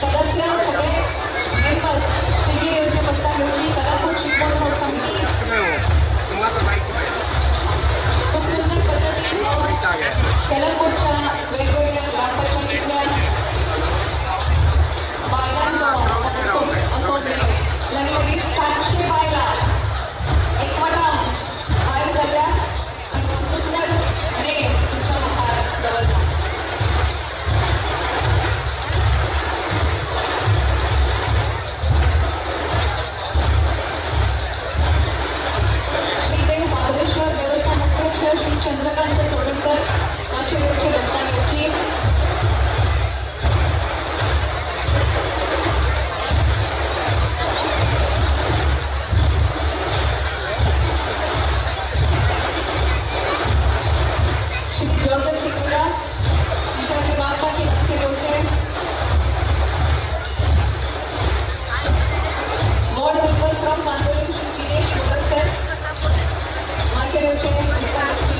सदस्य सगळे मेंबर्स स्टेजीर येवचे बसका घेवची. कलंगूट शिगमोत्सव समिती खूब सुंदर पद्दतीन कलंगूटच्या वेगवेगळ्या ग्रामपंचायतींतल्या बायलांचो असो मेळ लागीं लागीं 700 बायलां एकवटान भायर जाल्ल्या आनी सुंदर मेळ तुमच्या मुखार दवरला. श्री देव बाबरेश्वर देवस्थान अध्यक्ष श्री चंद्रकांत चोडणकर माचयेर येवचे बसका घेवची. श्री जोसेफ सिक्वेरा ईशाची मागता की माचयेर येवचें. Ward member from Candolim Shri Dinesh Mogaskar माचयेर येवचें बसका घेवची.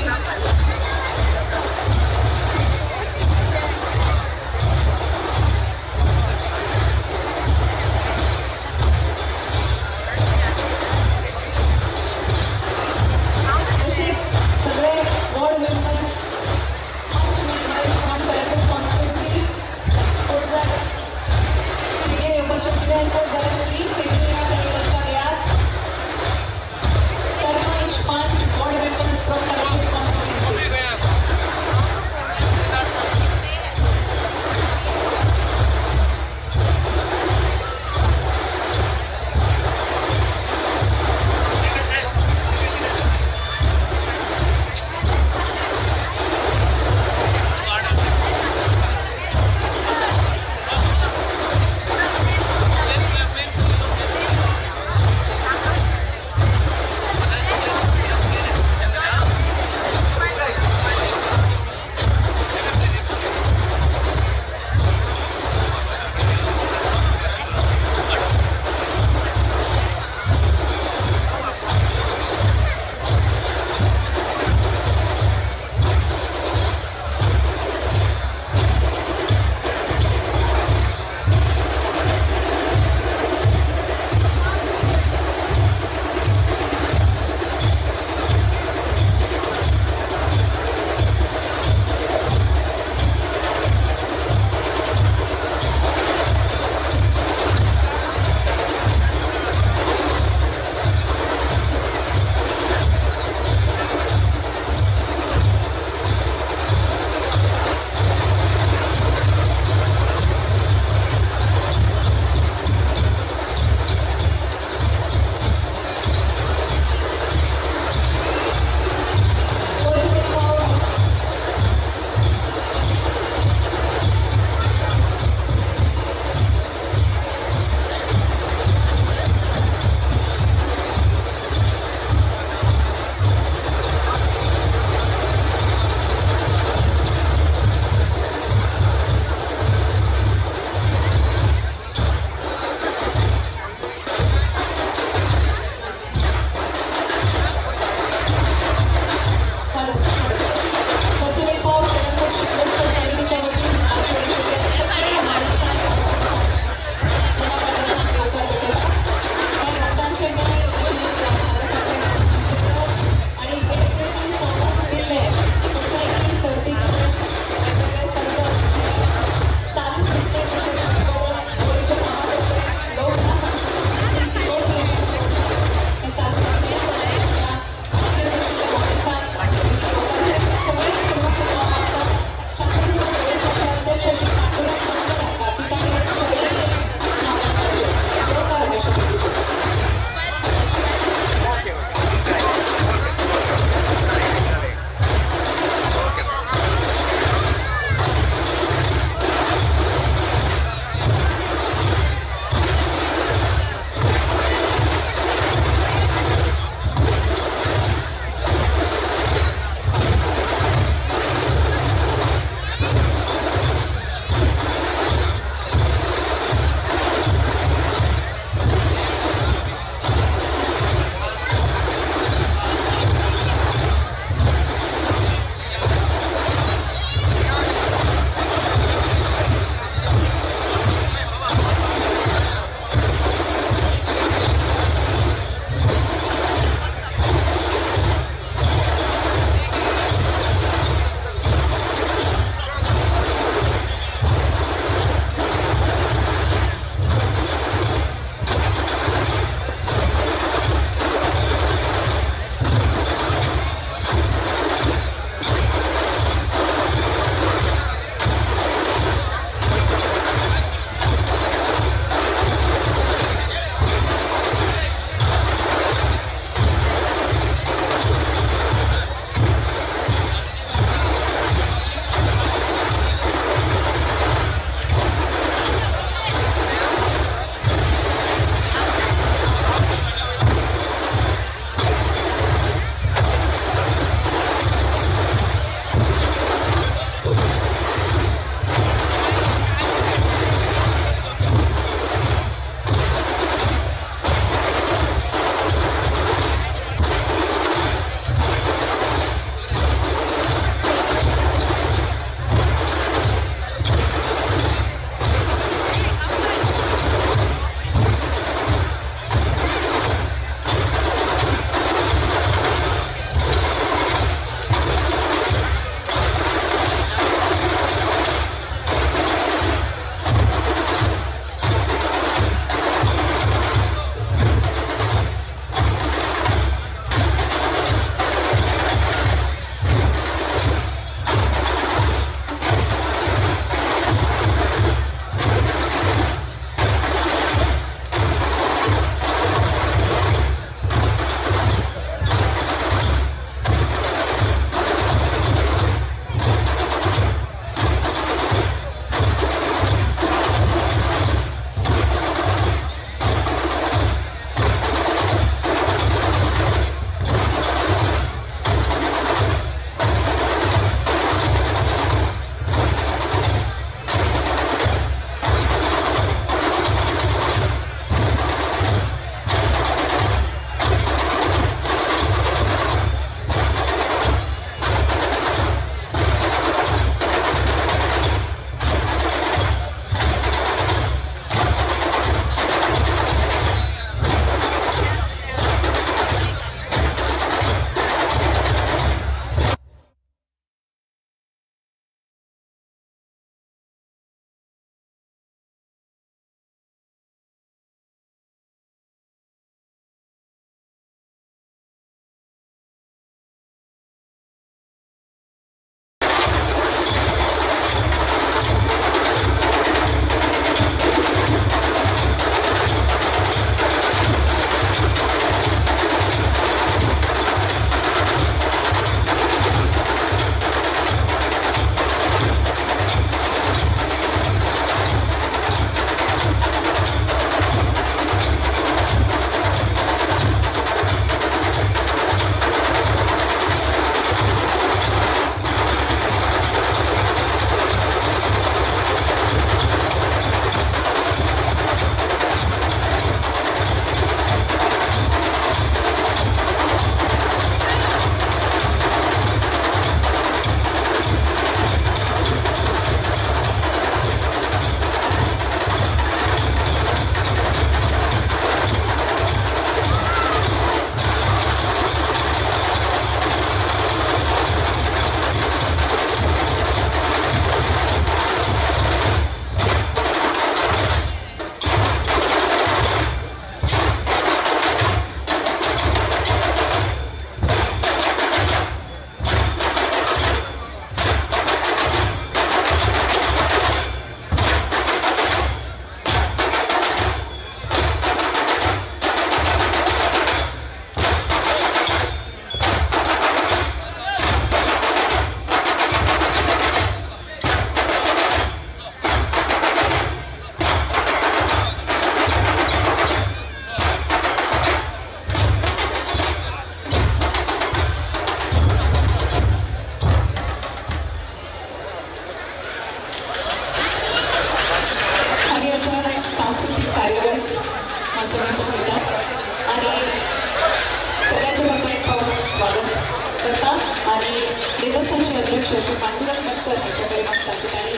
आणि देवस्थानचे अध्यक्ष श्री पांडुरंग मतकर यांच्याकडे मागतात की त्यांनी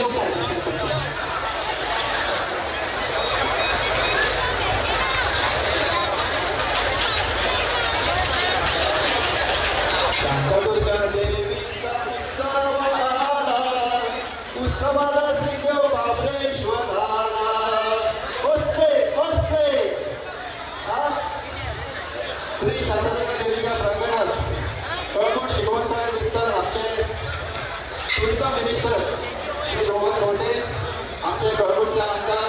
लोकार्पण करतात. शांतादुर्गा देवीचा उत्सव आला, उत्सवाला श्रीदेव बाबरेश्वर आला. ओसे ओसे. आज श्री शांतादुर्गा देवीच्या प्रांगणात कळंगूट शिगमोत्सवानिमित्त आमचे टुरिझम मिनिस्टर श्री रोहन खंवटे, आमचे कळंगूटचे आमदार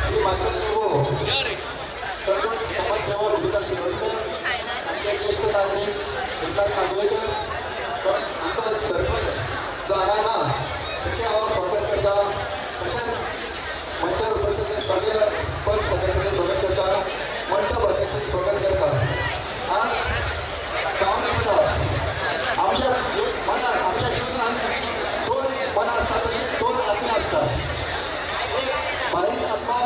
श्री मायकल लोबो, कळंगूट समाजसेवक गुरुदास शिरोडकर, आमचे ज्येष्ठ नागरीक एकनाथ नागवेकर, आमचो सरपंच जो हांगा ना तेचें हांव स्वागत करता. तशेंच मंचार उपस्थित सगळे पंच सदस्यांचें स्वागत करता, मंडप अध्यक्षांचें स्वागत करता. आज जावन आसता आमच्या मनात, आमच्या जिवनात दोन मनां आसता, तशीच दोन आत्मा आसता, एक बाहेर आत्मा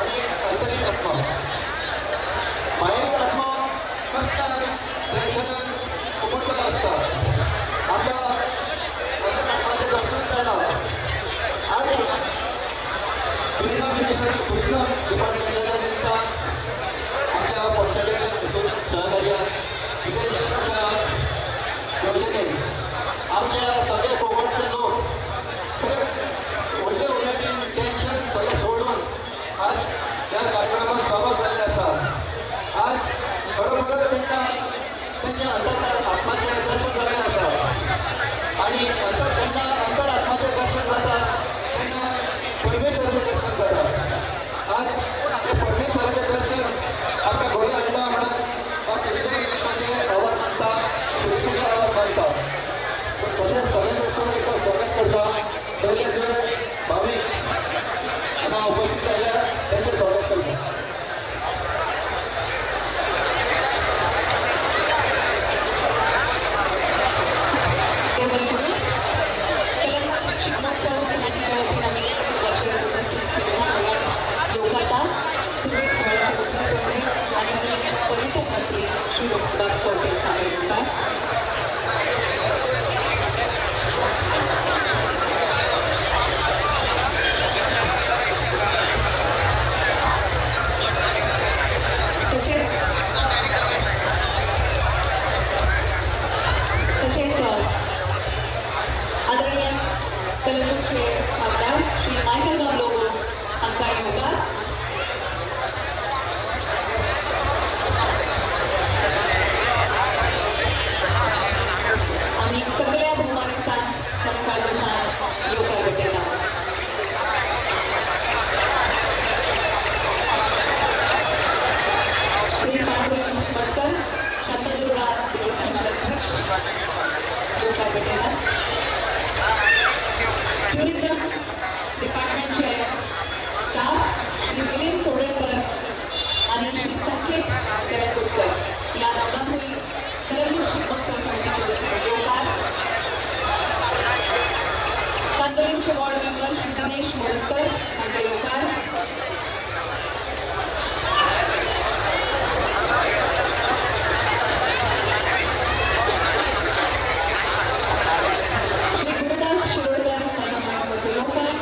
आनी एक आंतरीक आत्मा. बाहेर आत्मा कष्टान टेन्शनान उमटत आसता, आमकां आत्माचें दर्शन जायना. आज टुरिझम मिनिस्टर टुरिझम डिपार्टमेंटाच्या निमतान आमच्या पंचायतीन हितून सहकार्यान विदेशच्या योजनेन आमच्या सगळे कोकणचे लोक व्हडले उमेदीन टेन्शन सगळें सोडून आज ह्या कार्यक्रमात सहभाग जाल्ले आसा. आज खरोखरच तांकां तेंच्या अंतर आत्माचें दर्शन जाल्लें आसा आनी अंतर जेन्ना अंतर आत्माचें दर्शन जाता तेन्ना परमेश्वराचें दर्शन जाता. आज हें परमेश्वराचें दर्शन आमकां घडोवन हाडलां म्हणून हांव टुरिझम मिनिस्टराचें आभार मानता, पुलिसांचें आभार मानता. तशेंच सगळ्यांचें एकदां स्वागत करता. सगळे जे भावीक हांगा उपस्थित जाल्या तेंचें स्वागत करता. कलंगूट शिगमोत्सव समितीच्या वतीन आमी वचेर उपस्थित सगळे सोहळ्याक येवकारता. सुरवेक सोहळ्याचे मुखेल सोयरे आनी पर्यटन मंत्री श्री रोहनबाब खंवटे हांगा येवकार. तशेंच तशेंच आदरणीय कलंगूटचे आमदार श्री मायकल बाब लोबो हांकां येवकार. आमी सगळ्या भोवमानेस्तांक काळजासान येवकार भेटयता. श्री पांडुरंग मतकर, शांतादुर्गा देवस्थानचे अध्यक्ष येवकार भेटयता. टुरिझम डिपार्टमेंटचे स्टाफ श्री मिलिंद चोडणकर आणि श्री संकेत कळंगूटकर या दोगांकूय कलंगूट शिगमोत्सव समितीचे वतीन येवकार. कांदोलीमचे वॉर्ड मेंबर श्री दिनेश मोरजकर हांकां येवकार. श्री गुरुदास शिरोडकर हांकां मांडपाचो येवकार.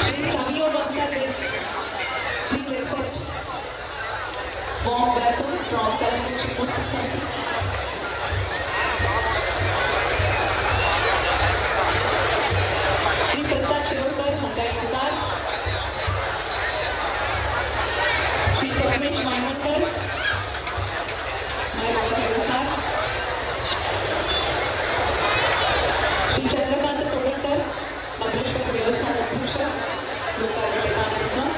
Shri Savio Gonsalves, please accept warm welcome from Calangute Shigmotsav Samiti. Shri Prasad Shirodkar हांकां येवकार. श्री स्वप्नेश मायमणकर मायबाबाचो येवकार. श्री चंद्रकांत चोडणकर, बाबरेश्वर देवस्थान अध्यक्ष येवकार भेटयता आमी तुमकां.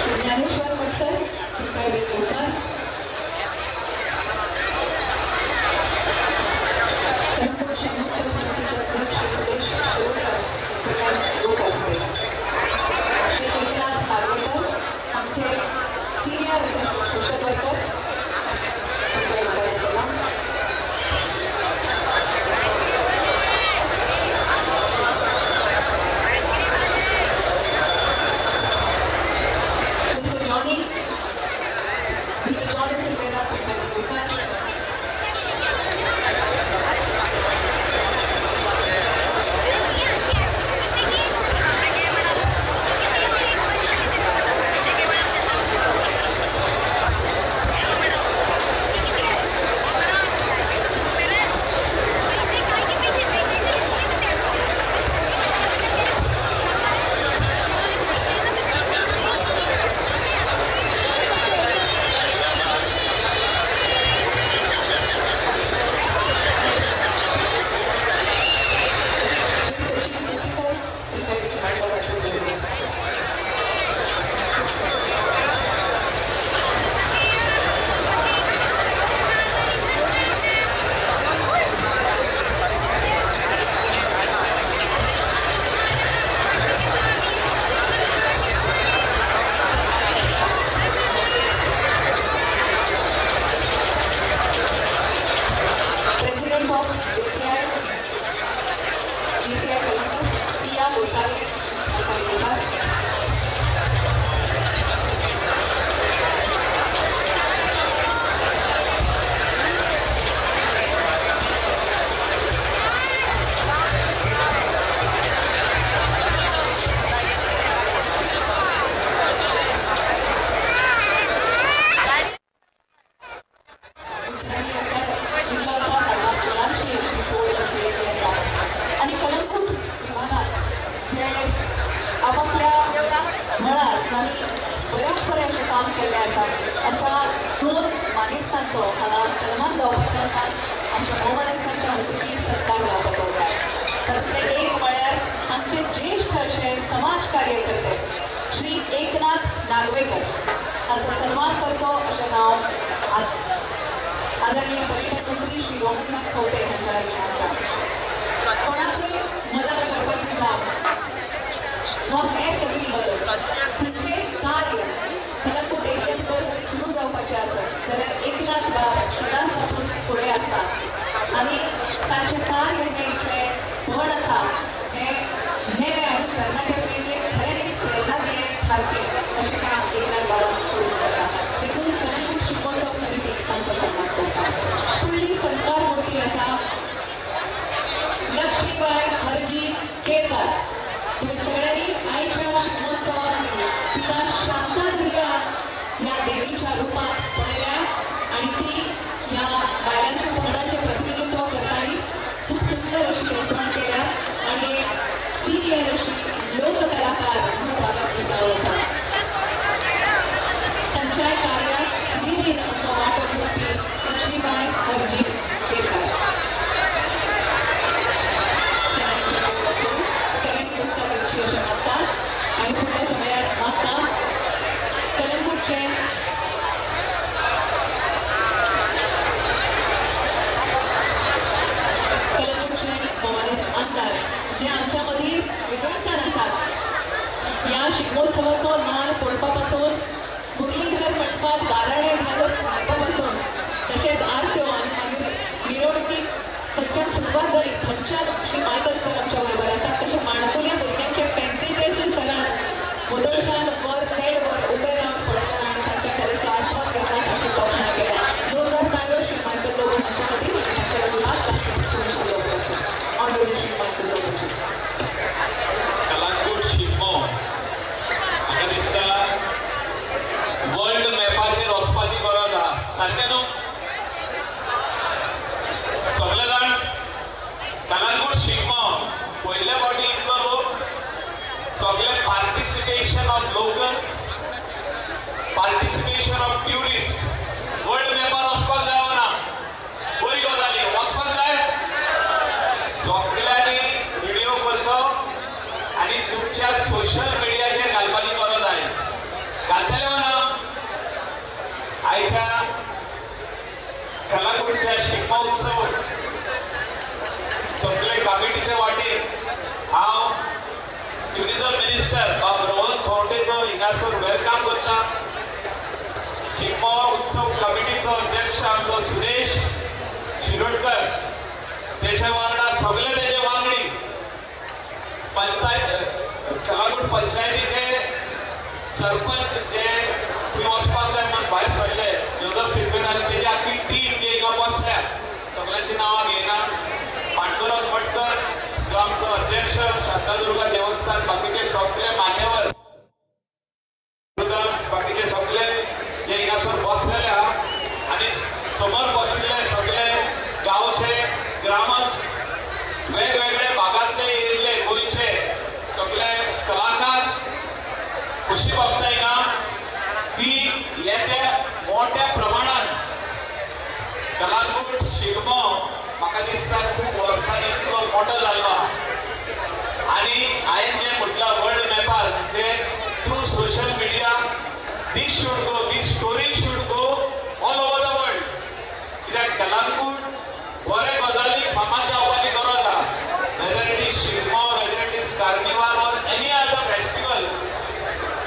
श्री ज्ञानेश्वर मतकर तुमकांय बी येवकार. कलंगूट शिगमोत्सव समितीचे अध्यक्ष श्री सुदेश शिरोडकर सगळ्यांक येवकार भेटयता. श्री एकनाथ नागवेकर आमचे काम केल्लें आसा. अशा दोन मानेस्तांचो हांगा सन्मान जावपाचो आसा, आमच्या भोवमानेस्तांच्या हस्तुकी सत्कार जावपाचो आसा. तातूंतलें एक म्हळ्यार आमचे ज्येश्ठ अशे समाज कार्यकर्ते श्री एकनाथ नागवेकर हांचो सन्मान करचो अशें हांव आदरणीय पर्यटन मंत्री श्री रोहन खंवटे हांच्या लागीं मागता. कोणाकूय मदत करपाची जावं वा हेर कसली मदत, खंयचें कार्य कलंगूट एरिया भितर सुरू जावपाचें आसत जाल्यार एकनाथ बाब सदांच तातूंत फुडें आसता आनी तांचें कार्य हें इतलें व्हड आसा, हें नवे आनी तरणाटे पिळगेक खऱ्यांनीच प्रेरणा दिणें थारपी अशें काम एकनाथ बाबान करूंक जाता. देखून कलंगूट शिगमोत्सव समिती तांचो सन्मान करता. फुडली सत्कार मूर्ती आसा लक्ष्मीबाय हरजी केरकार. तुम्ही सगळ्यांनी आयच्या शिगमोत्सवामध्ये तिका शांतादुर्गा ह्या देवीच्या रुपात पळयल्या आनी ती ह्या बायलांच्या पंगडाचें प्रतिनिधित्व करताली. खूब सुंदर अशी भेसवण केल्या आनी एक सिनियर अशी लोककलाकार विभागांतली जावन आसा. तांच्याय कार्याक हिरीन असो वांटो घेवपी लक्ष्मीबाय हरजी केरकार. सगळ्यांनी पुस्तक घेवची अशें मागता आनी फुडल्या समयार मागता कलंगूटचे भोवमानेस्त आमदार जे आमच्या मदीं वेगळ्याच्यान आसात. ह्या शिगमोत्सवाचो नाल फोडपा पासून मुरलीधर मंडपात गाराणें घालून घालपा पासून तशेंच आरत्यो आनी मागीर मिरवणुकीक खंयच्यान सुरवात जाली थंयच्यान श्री मायकल सर आमच्या बरोबर आसात. तशें माणकुल्या भुरग्यांचे फॅन्सी ड्रेसूय सरान वदोळच्यान वर देड वर उबे रावन पळयला आनी तांच्या कलेचो आस्वाद घेतला, तांची तोखणाय केल्या. जोरदार ताळयो श्री मायकल लोबो हांच्या खातीर आनी तांच्या लागीं मागता ऑनरेबल श्री मायकल लोबोची. कलंगूट शिगमो म्हाका दिसता वर्ल्ड मॅपाचेर वचपाची गरज आहा. सारकें न्हू? सगळे जाण कलंगूट शिगमो पयले फावटी इतलो लोक सगळे participation of locals, participation of tourist world मॅपार वचपाक जाय ना? बरी गजाली, वचपाक जाय. सगळ्यांनी व्हिडिओ करचो आनी तुमच्या सोशल मिडियाचेर घालपाची गरज आहे. घालतले ना? आयच्या कलंगूटच्या शिगमो उत्सव सगळे कमिटीच्या वाटेन हांव ट्युरिझम मिनिस्टर बाब रोहन खंवटेचो हिंगासर welcome करता. शिगमो उत्सव कमिटीचो अध्यक्ष आमचो सुरेश शिरोडकर, तेच्या वांगडा सगळे तेजे वांगडी, पंचायत कलंगूट पंचायतीचे सरपंच जे थंय वचपाक जाय म्हणून भायर सरले जोजफ सिल्वेन आनी तेजी आख्खी टीम जी हिंगा बसल्या सगळ्यांची नांवां घेयना. पांडुरंग भटकर जो आमचो अध्यक्ष शांतादुर्गा देवस्थान, बाकीचे सगळे मान्यवर, बाकीचे सगळे जे हिंगासर बसलेले आहा आनी समोर बशिल्ले सगळे गांवचे ग्रामस्थ, वेगवेगळे भागांतले येयल्ले गोंयचे सगळे कलाकार, खुशी भोगता हिंगा की येत्या मोठ्या प्रमाणात कलंगूट शिगमो म्हाका दिसता खूब वर्सांनी इतलो मोठो जाल्लो आहा. आनी हांवें जें म्हटलां वर्ल्ड मॅपार म्हणजे through social media this should go, this story should go all over the world. कित्याक कलंगूट बरे गजाली फामाद जावपाची गरज आहा. Whether it is Shigmo, whether it is carnival or any other festival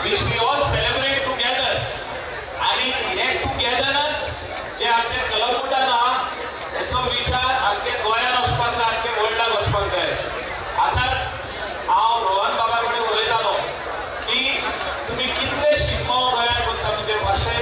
which we all celebrate together. आनी हे टुगेदरनस जे आमच्या कलंगूटान आहा हेचो विचार आमच्या गोंयान वचपाक जाय, आमच्या वर्ल्डाक वचपाक जाय. आतांच हांव रोहन बाबा कडेन उलयतालो की तुमी कितले शिगमो गोंयांत करता, म्हणजे अशें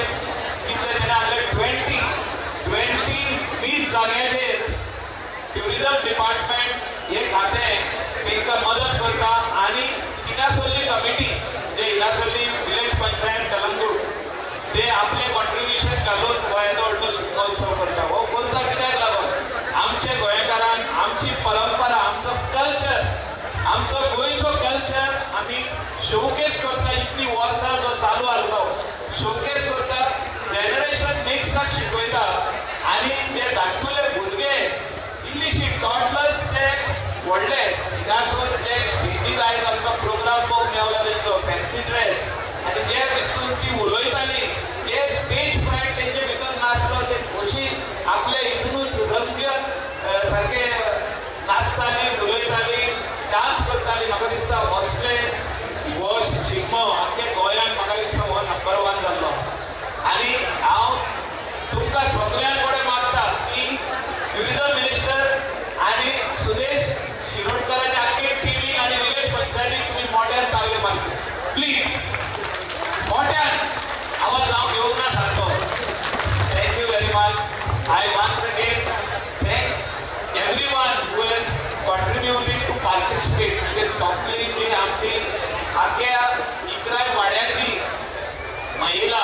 येयला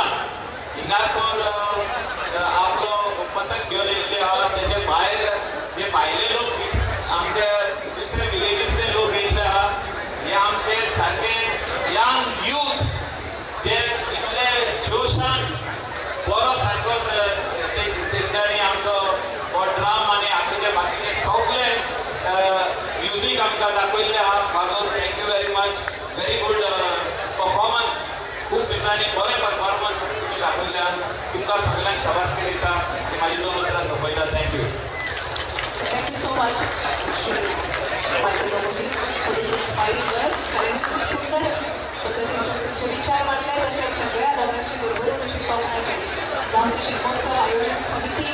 हिंगासर आपलो पथक घेवन येयल्ले आहा. तेचे भायर जे भायले लोक आमचे दुसरे विलेजींतले लोक येयल्ले आहा. हे आमचे सारके यंग यूथ जे इतले जोशान बरो सारको तेंच्यांनी आमचो हो ड्राम आनी आतांचे बाकीचे सगळे म्युजीक आमकां दाखयल्लें आहा. Father, thank you very much. Very good performance. खूब दिसांनी बरें परफॉर्मन्स तुमी दाखयल्लें आहा. तुमकां सगळ्यांक शाबासकी दिता आनी म्हाजी दोन उतरां सोंपयता. Thank you. Thank you so much, Shri Michael Loboji, for these inspiring words. खऱ्यांनीच खूप सुंदर पद्दतीन तुम्ही तुमचे विचार मांडले, तशेंच सगळ्या लोकांची भरभरून अशी तोखणाय केली. जावं ती शिगमोत्सव आयोजन समिती,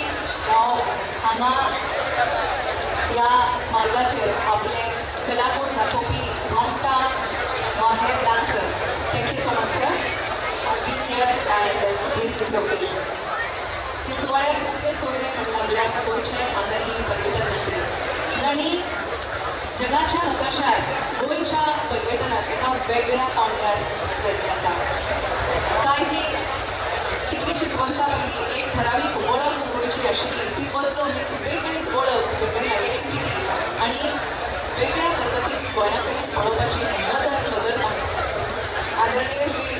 जावं हांगा ह्या मार्गाचेर आपले कलागूण दाखोवपी रोमटा वा हेर dancers. Thank you so much sir for being here and gracing the occasion. हे सुवाळ्याक मुखेल सोयरे म्हणल्यार आपल्या गोंयचे आदरणीय पर्यटन मंत्री, जांणी जगाच्या नकाशार गोंयच्या पर्यटनाक एका वेगळ्या पावंड्यार व्हरचें आसा. कांय जी कितलीशींच वर्सां पयलीं एक ठरावीक वळख गोंयची आशिल्ली ती बदलून एक वेगळी वळख, वेगळी आयडेंटिटी आनी वेगळ्या पद्दतीन गोंया कडेन पळोवपाची नदर नदर आदरणीय श्री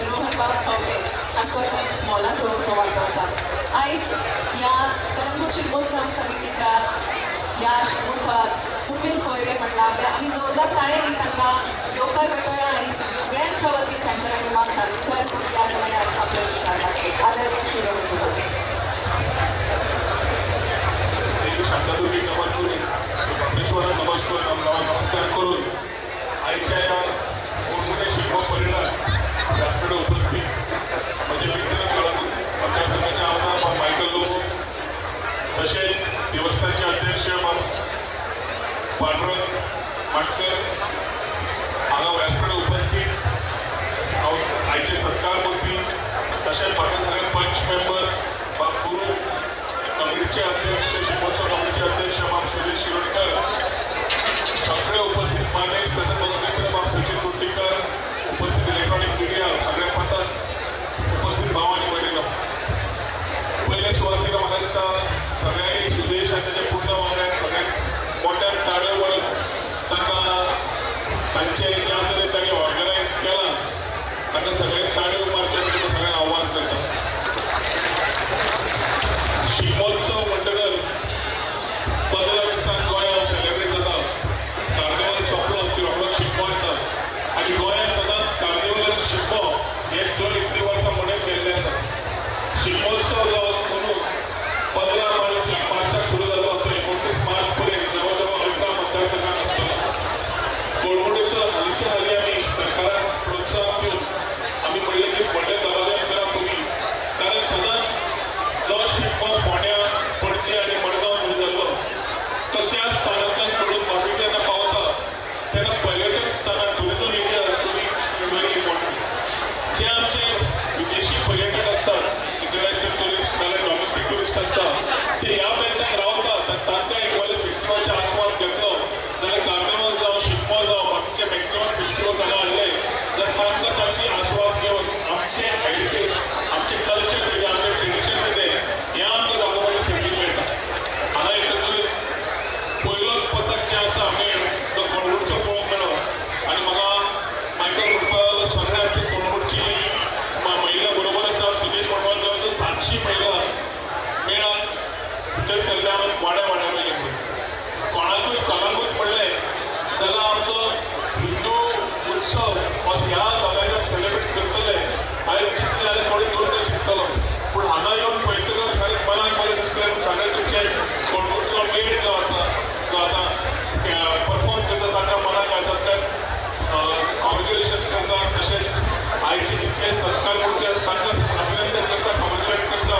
रोहन बाब खवटे हांचो खूब मोलाचो असो वांटो आसा. आयज ह्या कलंगूट शिगमोत्सव समितीच्या ह्या शिगमोत्सवाक मुखेल सोयरे म्हणल्यार आपल्या आमी जोरदार ताळ्यांनी तांकां येवकार करतले आनी सगळ्यांच्या वतीन तांच्या कडेन मागता सर ह्या समयार आपले विचार मांडचे. आदरणीय श्री रोहन खवटे. शांतादुर्गी नमन करून बाबलेश्वराक नमस्कार करून आयच्या ह्या कोणकोणे शिगमो परेडाक व्यासपीठार उपस्थित म्हजे मित्र कलंगूट मतदारसंघाचे आमदार मायकल लोबो, तशेंच देवस्थानचे अध्यक्ष पांडुरंग माटकर, हांगा व्यासपीठार उपस्थित आयचे सत्कार मूर्ती, तशेंच बाकी सगळे पंच मेंबर, बाब गुरू कमिटीचे अध्यक्ष, शिगमोत्सव कमिटीचे अध्यक्ष बाब सुरेश शिरोडकर, सगळे उपस्थित मानेस्त, तशेंच म्हजो मित्र बाब सचिन कुर्टीकर, उपस्थित इलेक्ट्रॉनिक मिडिया सगळे पथक, उपस्थित भाव आनी भयणीनो, पयले सुवातेर म्हाका दिसता सगळ्यांनी सुदेश आनी ताच्या पूर्ण वांगड्यांक सगळ्यांक मोठ्यान ताळयो मारून तांकां तांचे ज्या तरेन तांणी ऑर्गनायज केलां तांकां सगळ्यांक ताळयो मारच्यो अशें तांकां सगळ्यांक आव्हान करता. शिगमोत्सव म्हणटकर 15 दिसांक गोंयांत सेलेब्रेट जाता. कार्निवल सोंपलो की रोखडोच शिगमो येता आनी गोंयांत सदांच कार्निवल आनी शिगमो हे सण इतलीं वर्सां मनयत गेल्ले आसा. शिगमोत्सव जो म्हणून 15 मार्चाक सुरू जालो तो 29 मार्च पर्यंत जवळ जवळ 18 मतदारसंघात आसतलो. कळंगूटेचो हालींच्या हालीं आमी सरकाराक प्रोत्साहन दिवन आमी म्हणलें की व्हडल्या दबाज्यान करा तुमी, कारण सदांच जो शिगमो फोंड्या, पणजे आनी मडगांव सुरू जाल्लो तो त्या स्थानांतल्यान सोडून बाकीचे जेन्ना पावता तेन्ना पर्यटन स्थानां tourism area very important. जे आमचे विदेशी पर्यटक आसतात, इंटरनॅशनल ट्युरिस्ट नाल्यार डॉमेस्टीक ट्युरिस्ट आसता, ते ह्या बेल्टान रावतात आनी तांकां एक व्हडले फेस्टिवलाचे आस्वाद घेतलो जाल्यार कार्निवल जावं, शिगमो जावं, बाकीचे मॅक्सिमम फेस्टिवल्स हांगा हाडले जाल्यार तांकां तांची आस्वाद घेवन आमचें हेरिटेज, आमचें कल्चर कितें, आमचें ट्रेडिशन कितें हें आमकां दाखोवपाची संदी मेळटा. हांगा येतकूच पयलोच पथक जें आसा मेळ तो कळंगूटचो पळोवंक मेळ्ळो आनी म्हाका मायकल म्हणपाक सगळे आमचे कळंगूटची महिला बरोबर आसा. सुदेश म्हणपाक जवळ जवळ 700 महिला मेळात थंय सगळ्या वाड्या वाड्या वयले कोणाकूय कलंगूट म्हणलें जाल्यार आमचो हिंदू उत्सव असो ह्या दबाज्यान सेलेब्रेट करतले हांवें चिंतलें जाल्यार कोणी दोनदा चिंततलो, पूण हांगा येवन पळयतकच खरेंच मनाक बरें दिसलें. सगळें तुमचे कळंगूटचो मेळ जो आसा जो आतां परफॉर्म करता तांकां मनाक हातूंतल्यान कॉंग्रेच्युलेशन्स करता. तशेंच आयचे जितले सत्कार मूर्ती आसा तांकां अभिनंदन करता, कॉंग्रेच्युलेट करता.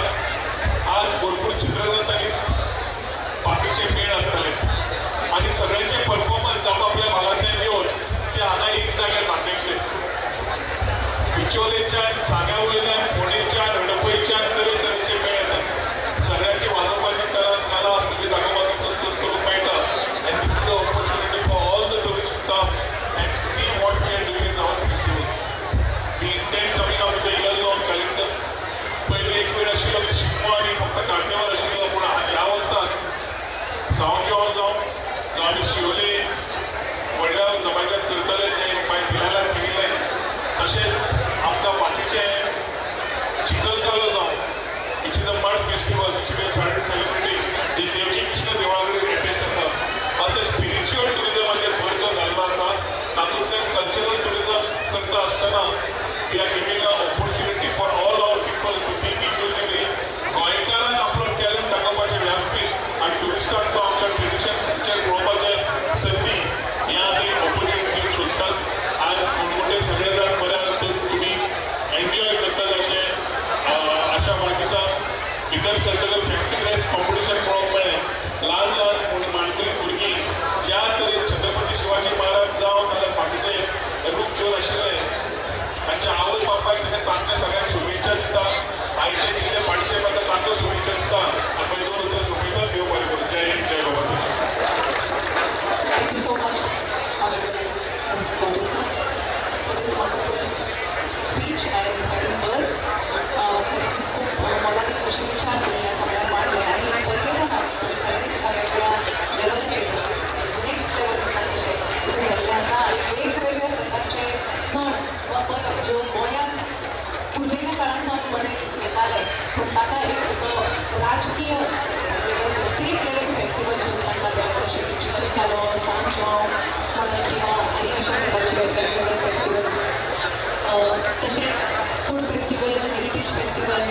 तशेंच food festival, heritage festival,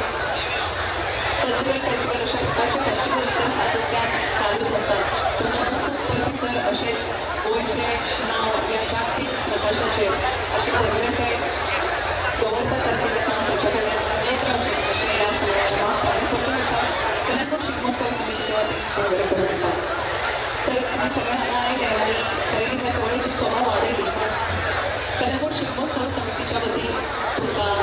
cultural festival अशा प्रकारचे फेस्टिवल्स तर सातत्यान चालूच असतात. तुमकां खूब खूब परबीं सर. अशेंच गोंयचें नांव ह्या जागतीक नकाशाचेर अशें परजळटे दवरपा सारकेलें काम ताच्या कडल्यान मेळत रावचें अशें ह्या सुवाळ्याच्या मागता आनी परतून एकदां कलंगूट शिगमोत्सव समितीच्या वतीन बरें करून दिता. सर, तुमी सगळे हांगा आयले आनी खऱ्यांनीच ह्या सुवाळ्याची सोबा वाडयली. कलंगूट शिगमोत्सव समितीच्या वतीन तुमकां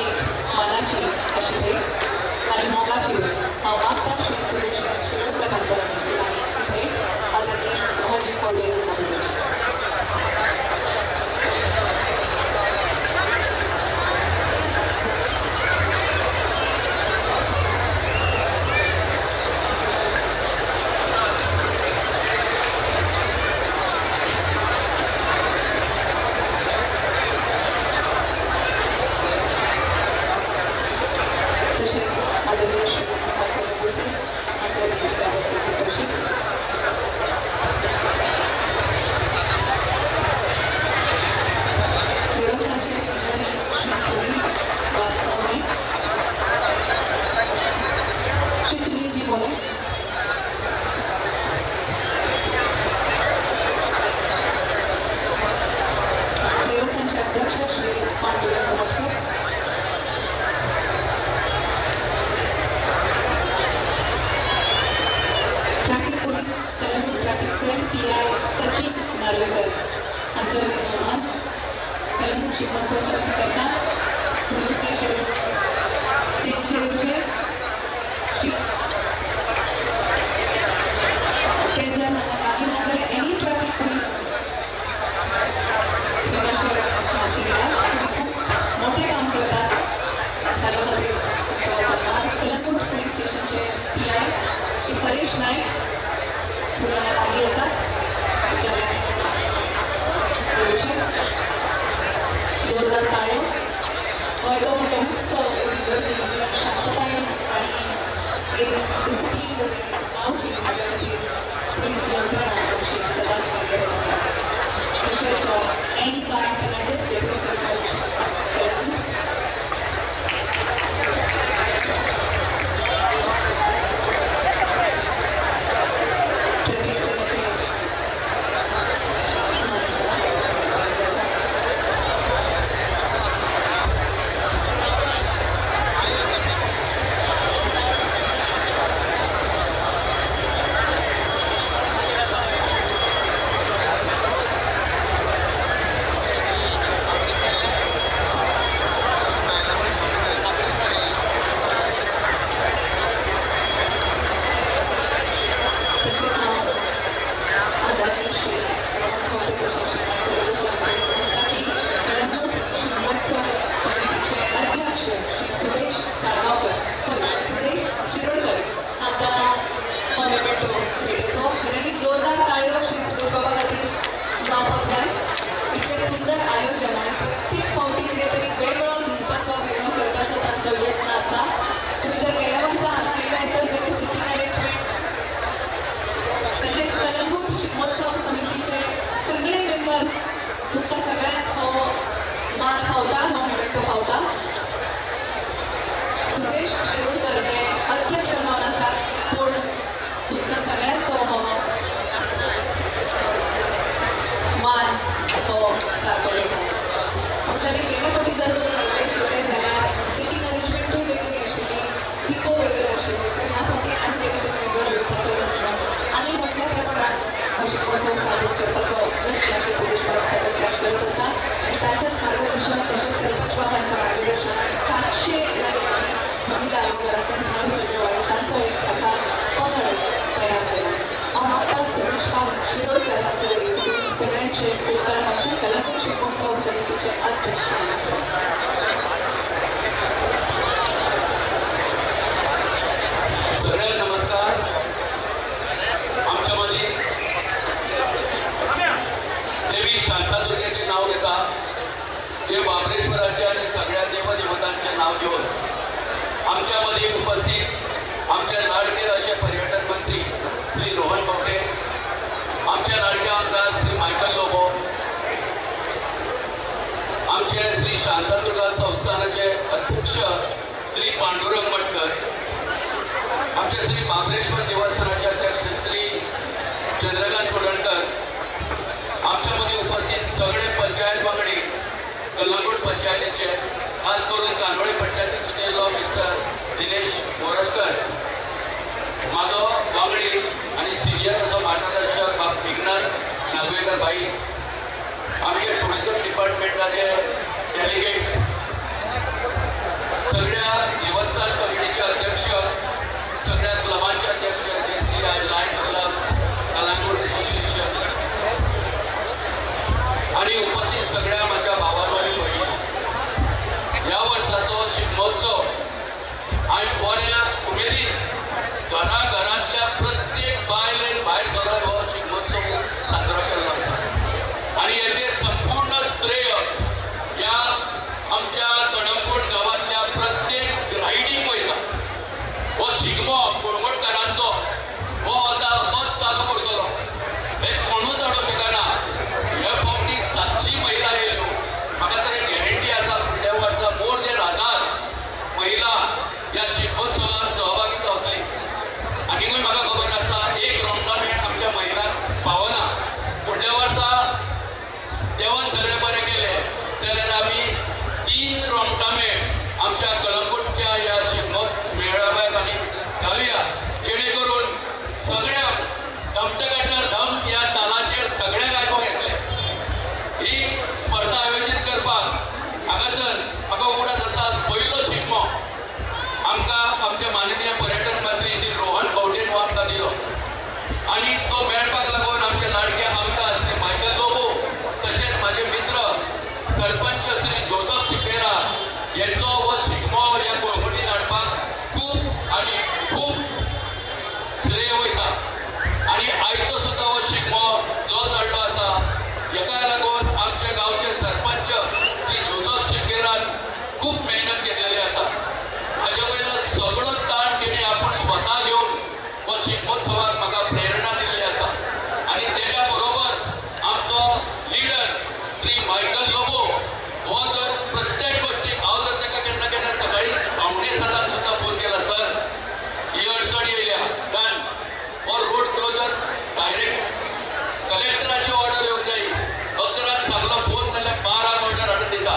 एक मानाची अशी भेट आनी मोगाची भेट हांव मागता. श्री सुरेश शिरोडकर हांच्या वतीन आनी भेट आदरणीय मोहनजी कोल्हे हांकां दिवची. तशेंच आदरणीय श्री भोसले हांकां उपस्थित करची. देवस्थानचे पुजारी श्री सुनील वाघमारे, श्री सुनीलजी मोरे, देवस्थानचे अध्यक्ष Shri Pandurang Matkar, traffic police Calangute traffic cell PI Sachin Narvekar हांचो भोवमान कलंगूट शिगमोत्सव समिती करता. कृपया करून स्टेजीचेर येवचें. ते जर हांगा लागीं ना जाल्यार एनी ट्रॅफिक पुलीस थंयसर आशिल्ल्या खूब मोठें काम करतात, ताच्या खातीर तुमचो सन्मान. कलंगूट पुलीस स्टेशनचे PI Shri Paresh Naik तुमी हांगा लागीं आसात जाल्यार येवचें. जोरदार ताळयो. हो येदो मोठो उत्सव, एवढी गर्दी जी शांततायेन आनी एक डिसिप्लीन जावची हाज्या खातीर पुलीस यंत्रणा आमची सदांच कार्यरत आसा. तशेंच N car Fernandes, deputy sarpanch Calangute, traffic सेलाचे मानेस्ताचे आसा. तशेंच हांव आदरणीय श्री रोहन खवटे तशेंच श्री प्रभू म्हणटा की कलंगूट शिगमोत्सव समितीचे अध्यक्ष श्री सुदेश साळगांवकर, सॉरी सुदेश शिरोडकर हांकां हो मेमेंटो भेटेचो. खऱ्यांनी जोरदार ताळयो श्री सुदेश बाबा खातीर जावपाक जाय. इतलें सुंदर आयोजन आनी प्रत्येक फावटी कितें तरी वेगळो दिवपाचो, वेगळो करपाचो तांचो यत्न आसता. तुमी जर गेल्या वर्सा हांगा आयले आसत जाल्यार सिटींग अरेंजमेंट, तशेंच कलंगूट शिगमोत्सव समितीचे सगळे मेंबर्स, तुमकां सगळ्यांक हो मान फावता, हो मेमेंटो फावता. सुदेश शिरोडकर हे अध्यक्ष जावन आसात, पूण तुमच्या सगळ्यांचो हो मान हो सारकोच आसा. म्हणटकीर गेल्या फावटी जर तुमी आयले आशिल्ले जाल्यार सिटींग अरेंजमेंटूय वेगळी आशिल्ली, दिको वेगळ्यो आशिल्ल्यो, पूण ह्या फावटी आनी कितें तरी वेगळो दिवपाचो यत्न आनी मोठ्या प्रमाणात हो शिगमोत्सव साजरो करपाचो यत्न अशें सुदेश बाब सातत्यान करत आसता. आनी ताच्याच मार्गदर्शनात तशेंच सरपंच बाबांच्या मार्गदर्शनात 700 महिला घरांतल्यान भायर सरल्यो आनी तांचो एक खासा पंगड तयार केला. हांव मागता सुदेश बाब शिरोडकर हांचे वतीन तुमी सगळ्यांचे उपकार मानचे. कलंगूट शिगमोत्सव समितीचे अध्यक्ष. सगळ्यांना नमस्कार. आमच्या मदीं देवी शांतादुर्गेचें नांव घेता, देव बाबरेश्वराचें आनी सगळ्या देवदेवतांचें नांव घेवन आमच्या मदीं उपस्थित आमचे लाडके अशे पर्यटन मंत्री श्री रोहन खंवटे, आमचे लाडके आमदार श्री मायकल लोबो, आमचे श्री शांतादुर्गा संस्था पांडुरंग मटकर, आमचे श्री बाबरेश्वर देवस्थानाचे अध्यक्ष श्री चंद्रकांत चोडणकर, आमच्या मदीं उपस्थित सगळे पंचायत वांगडी कलंगूट पंचायतीचे, खास करून कांदोळे पंचायतीचो येयल्लो मिस्टर दिनेश मोरजकर, म्हाजो वांगडी आनी सिनियर असो मार्गदर्शक बाब मेघनाथ नागवेकर भाई, आमचे टुरिजम डिपार्टमेंटाचे डेलिगेट्स, सगळ्या देवस्थान कमिटीचे अध्यक्ष, सगळ्या क्लबांचे अध्यक्ष, JCI, Lions Club, Calangute association आनी उपस्थित सगळ्या म्हाज्या भावांनो आनी भयणींनो, ह्या वर्साचो शिगमोत्सव हांवें बऱ्या उमेदीन घरा घरांतल्या प्रत्येक बायलेन भायर सरून हो शिगमोत्सव साजरो केल्लो आसा आनी हेचें संपूर्ण श्रेय ह्या आमच्या कळंगूट गांवांतल्या प्रत्येक ग्रायडींक वयता. हो शिगमो कळंगूटकारांचो हो आतां असोच चालू करतलो, हें कोणूच हाडूंक शकना. हे फावटी 700 महिला येयल्यो, म्हाका तरी गॅरंटी आसा फुडल्या वर्सा मोर देन 1000 महिला ह्या शिगमोत्सवात सहभागी जावतली. आनीकूय म्हाका खबर आसा एक रोमटामेळ आमच्या महिलांक पावना. फुडल्या वर्सा देवान सगळें बरें केलें जाल्यार आमी 3 रोमटामेळ आमच्या कळंगूटच्या ह्या शिगमो मेळाव्याक आमी घालुया, जेणे करून सगळ्यांक धमच्या कांठार धम ह्या तालाचेर सगळ्यांक आयकूंक येतलें. ही स्पर्धा आयोजीत करपाक हांगासर म्हाका उगडास आसा पयलो शिगमो आमकां आमचे माननीय पर्यटन मंत्री श्री रोहन खंवटेन हो आमकां दिलो आनी तो मेळपाक लागून आमचे लाडके आमदार श्री मायकल लोबो तशेंच म्हाजे मित्र सरपंच श्री जोजफ सिकेरा यांचो हो शिगमो ह्या कळंगुटीन हाडपाक खूब आनी खूब श्रेय वयता. आनी आयचो सुद्दां हो शिगमो जो जाल्लो आसा हेका लागून आमच्या गांवचे सरपंच श्री जोजफ सिकेरान खूब मेहनत घेतलेली आसा. हाजे वयलो सगळो ताण तेणी आपूण स्वता घेवन हो शिगमोत्सवाक म्हाका प्रेरणा दिल्ली आसा. आनी तेज्या बरोबर आमचो लिडर श्री मायकल लोबो हो जर प्रत्येक गोश्टीक हांव जर ताका केन्ना केन्ना सकाळी 6:45 सुद्दां फोन केला, सर ही अडचण येयल्या, डन, हो रोड क्लोजर डायरेक्ट कलेक्टराची ऑर्डर येवंक जाय, 11 सांगलो फोन जाल्यार 12 ऑर्डर हाडून दिता.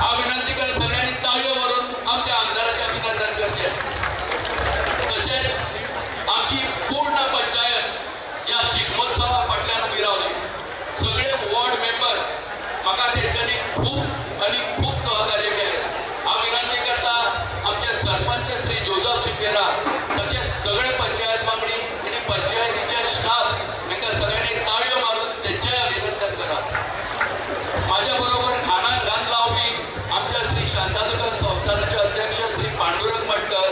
हांव विनंती करता सगळ्यांनी ताळयो मारून आमच्या आमदाराचें अभिनंदन करचें. तशेंच आमची पूर्ण पंचायत ह्या शिगमोत्सवा फाटल्यान उबी रावली. सगळे वॉर्ड मेंबर म्हाका तेंच्यांनी खूब आनी खूब सहकार्य केलें. हांव विनंती करता आमचे सरपंच श्री जोजफ सिकेरा तशेंच सगळे पंचायत वांगडी आनी पंचायतीचे स्टाफ हांकां सगळ्यांनी ताळयो मारून तेंचें अभिनंदन करा. म्हाज्या बरोबर खाणाक घाल लावपी आमच्या श्री शांतादुर्गा संस्थानाचे अध्यक्ष श्री पांडुरंग मटकर,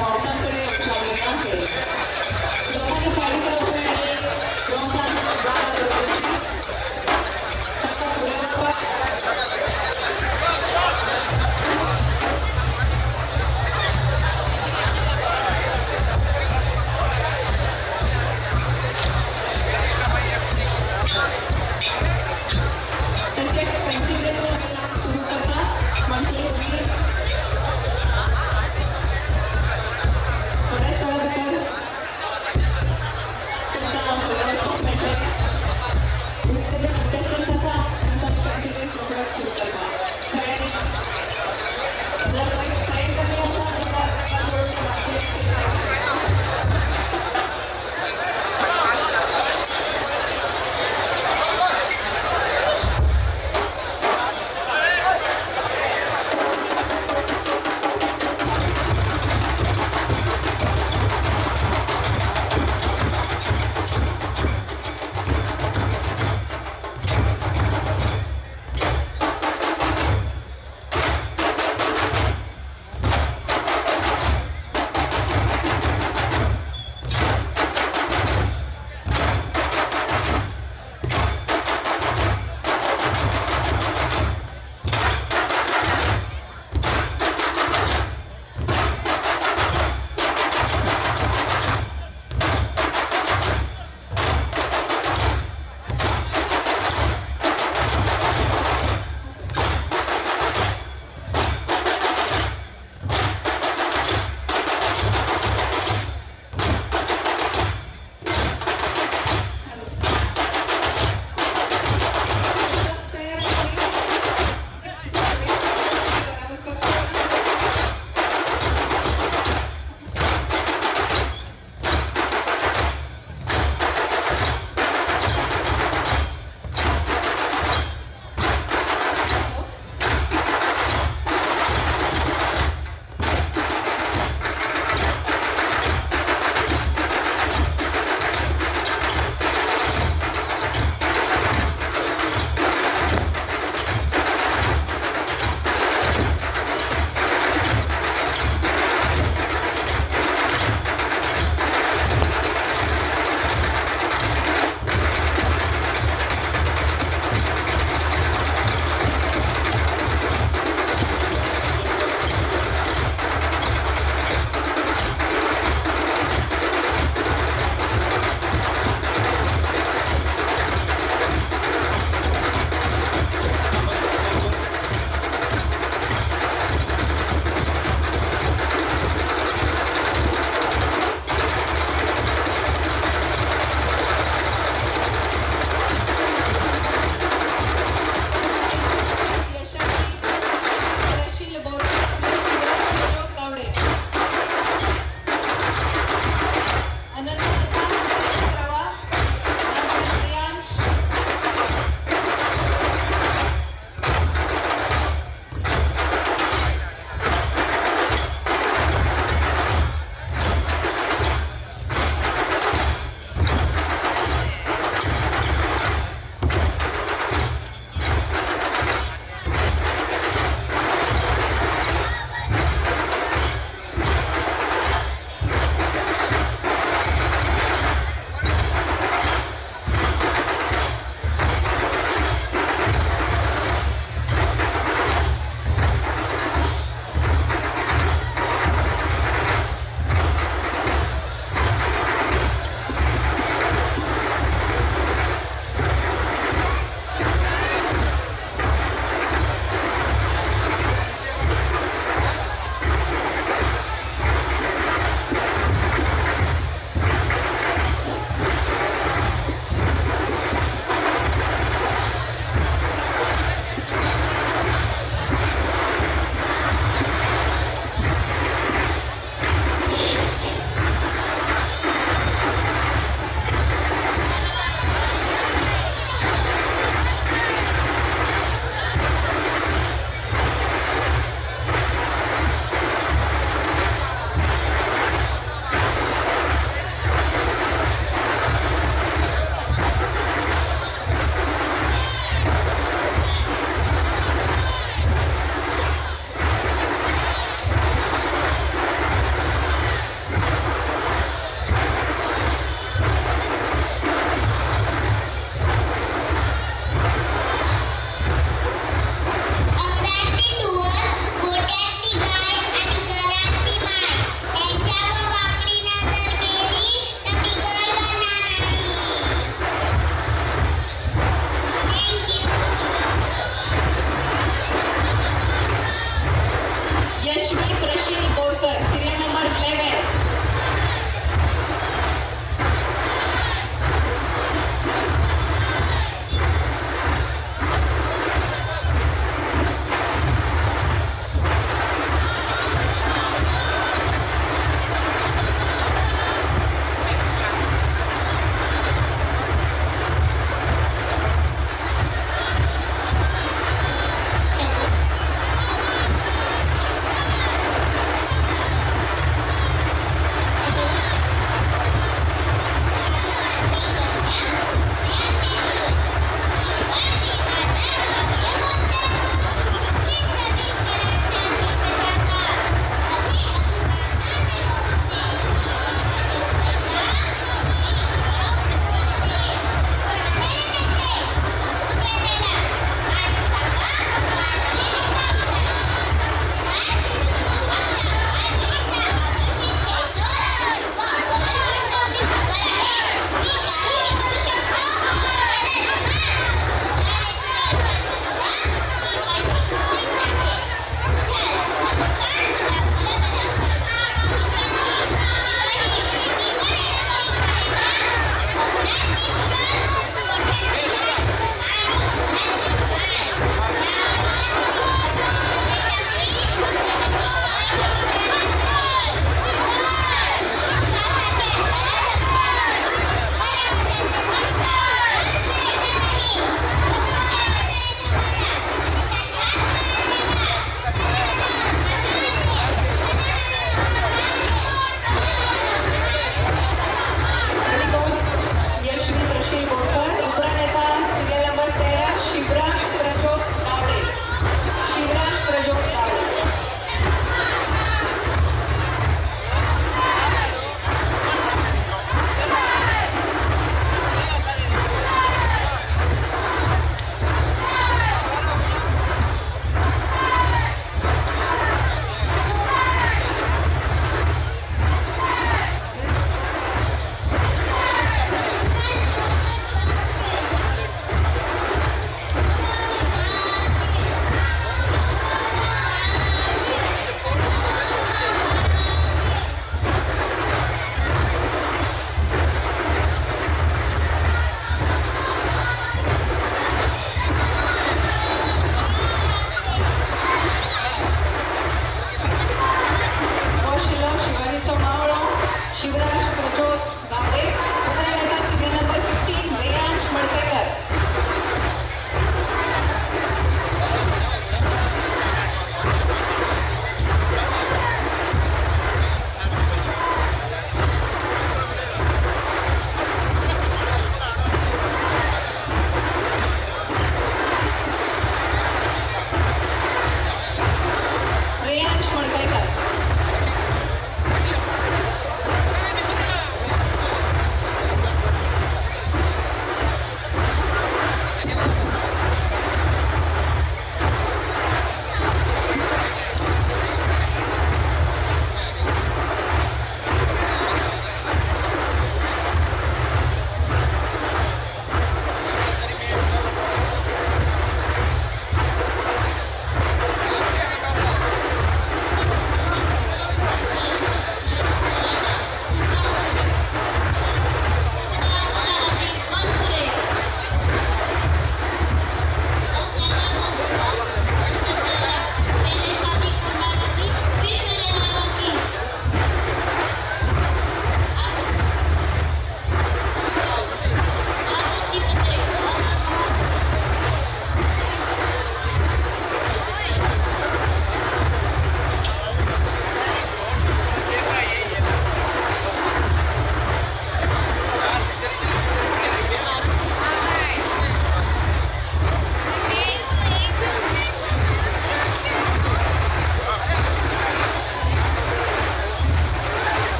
मावशांकडे, आमच्या मुलांकडे. लोकांनी सायडीक रावचें आनी रोमटांक जागा दवरची, तांकां फुडें वचपाक. तशेंच फेन्सी ड्रेस सुरू करतात म्हणटले.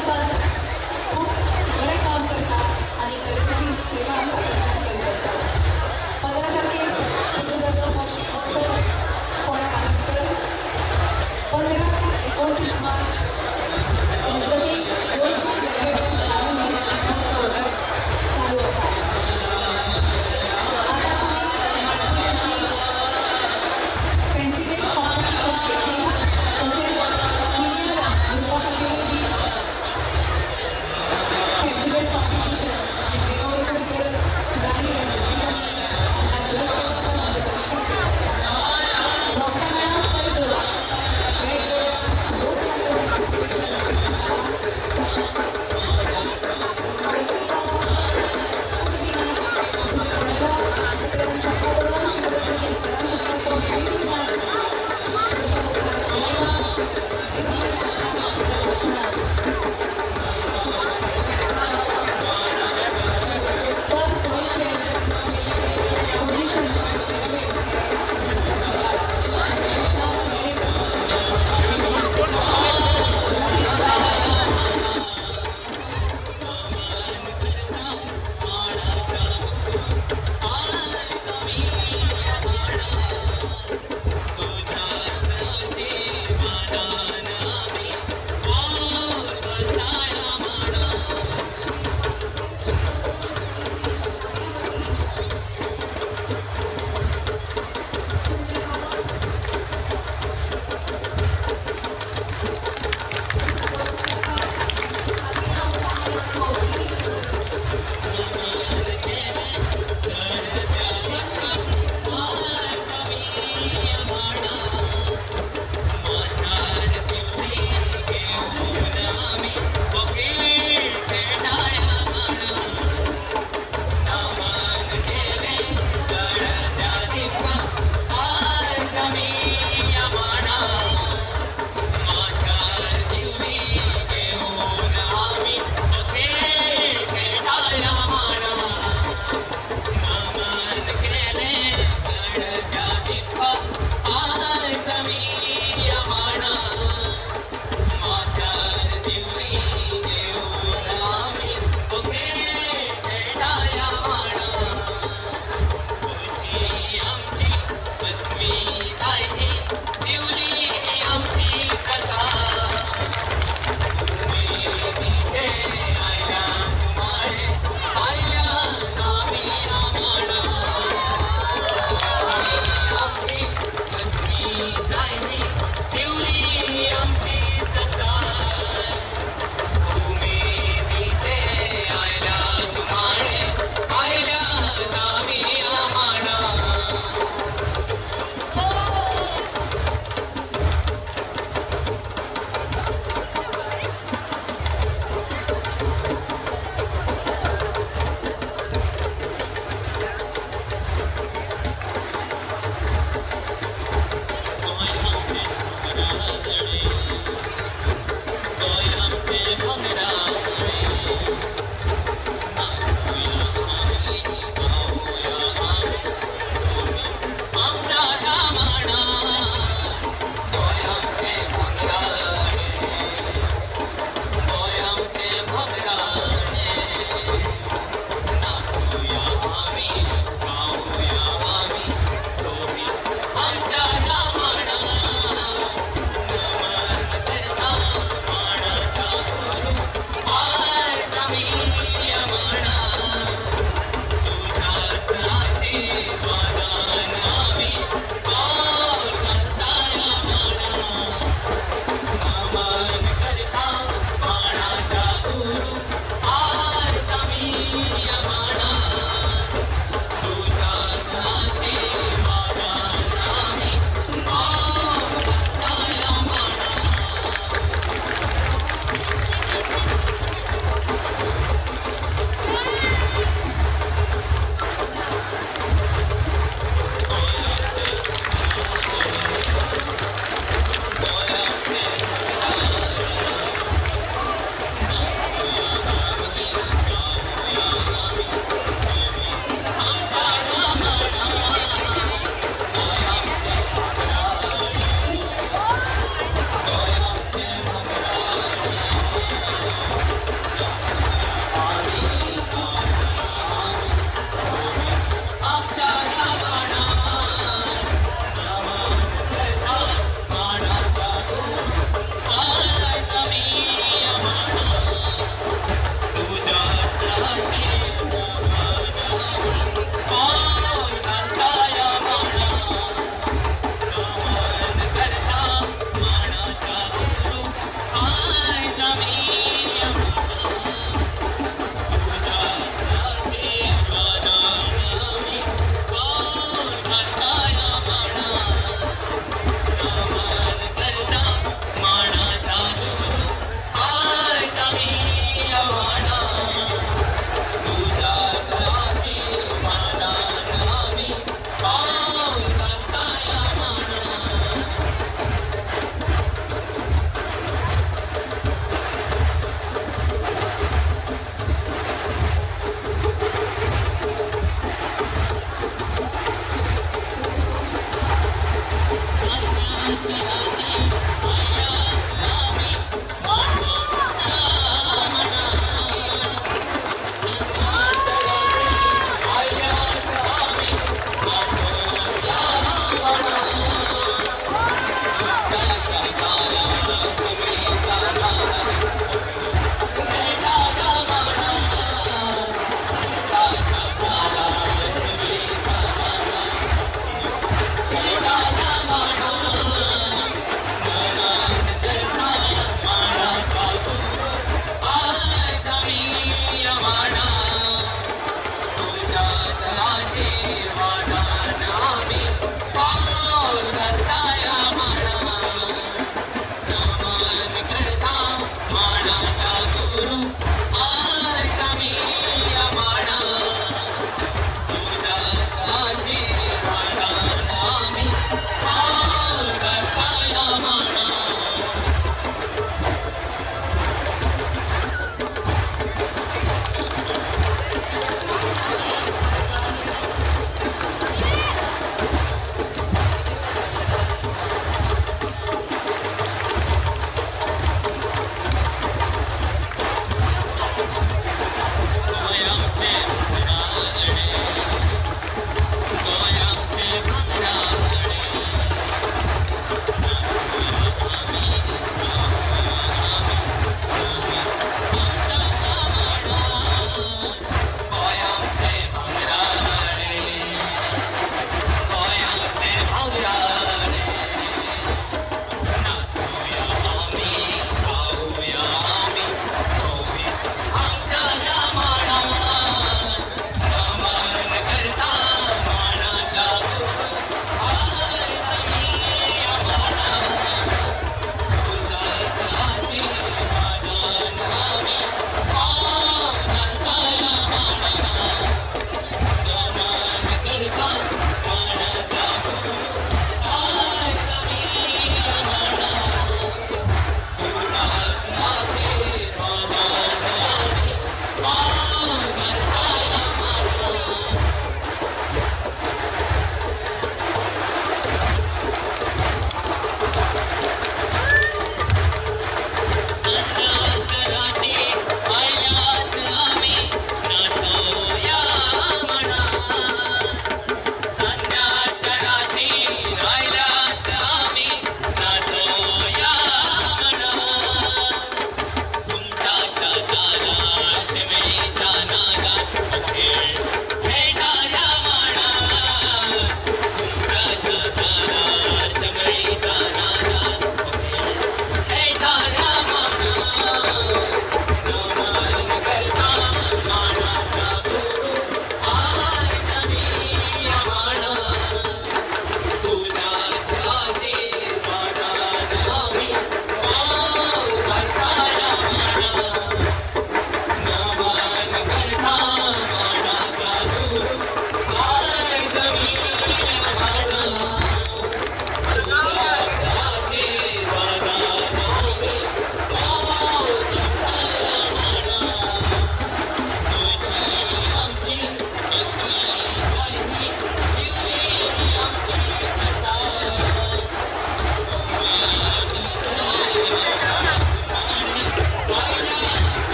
सावन खूब बरें काम करता आनी गरिबांची सेवा सातत्यान करीत आसता. 15 तारखेर सुरू जाता हो शिगमोत्सव फोंड्या भितर. 15 ते 29 मार्च मजगतीं गोंयच्या वेगवेगळ्या शारांनी हो शिगमोत्सव चालू आसा. आतांच आमी माणकुल्यांची फॅन्सी ड्रेस कॉम्पिटिशन घेतली, तशेंच सिनियर ग्रुपा खातीरूय बी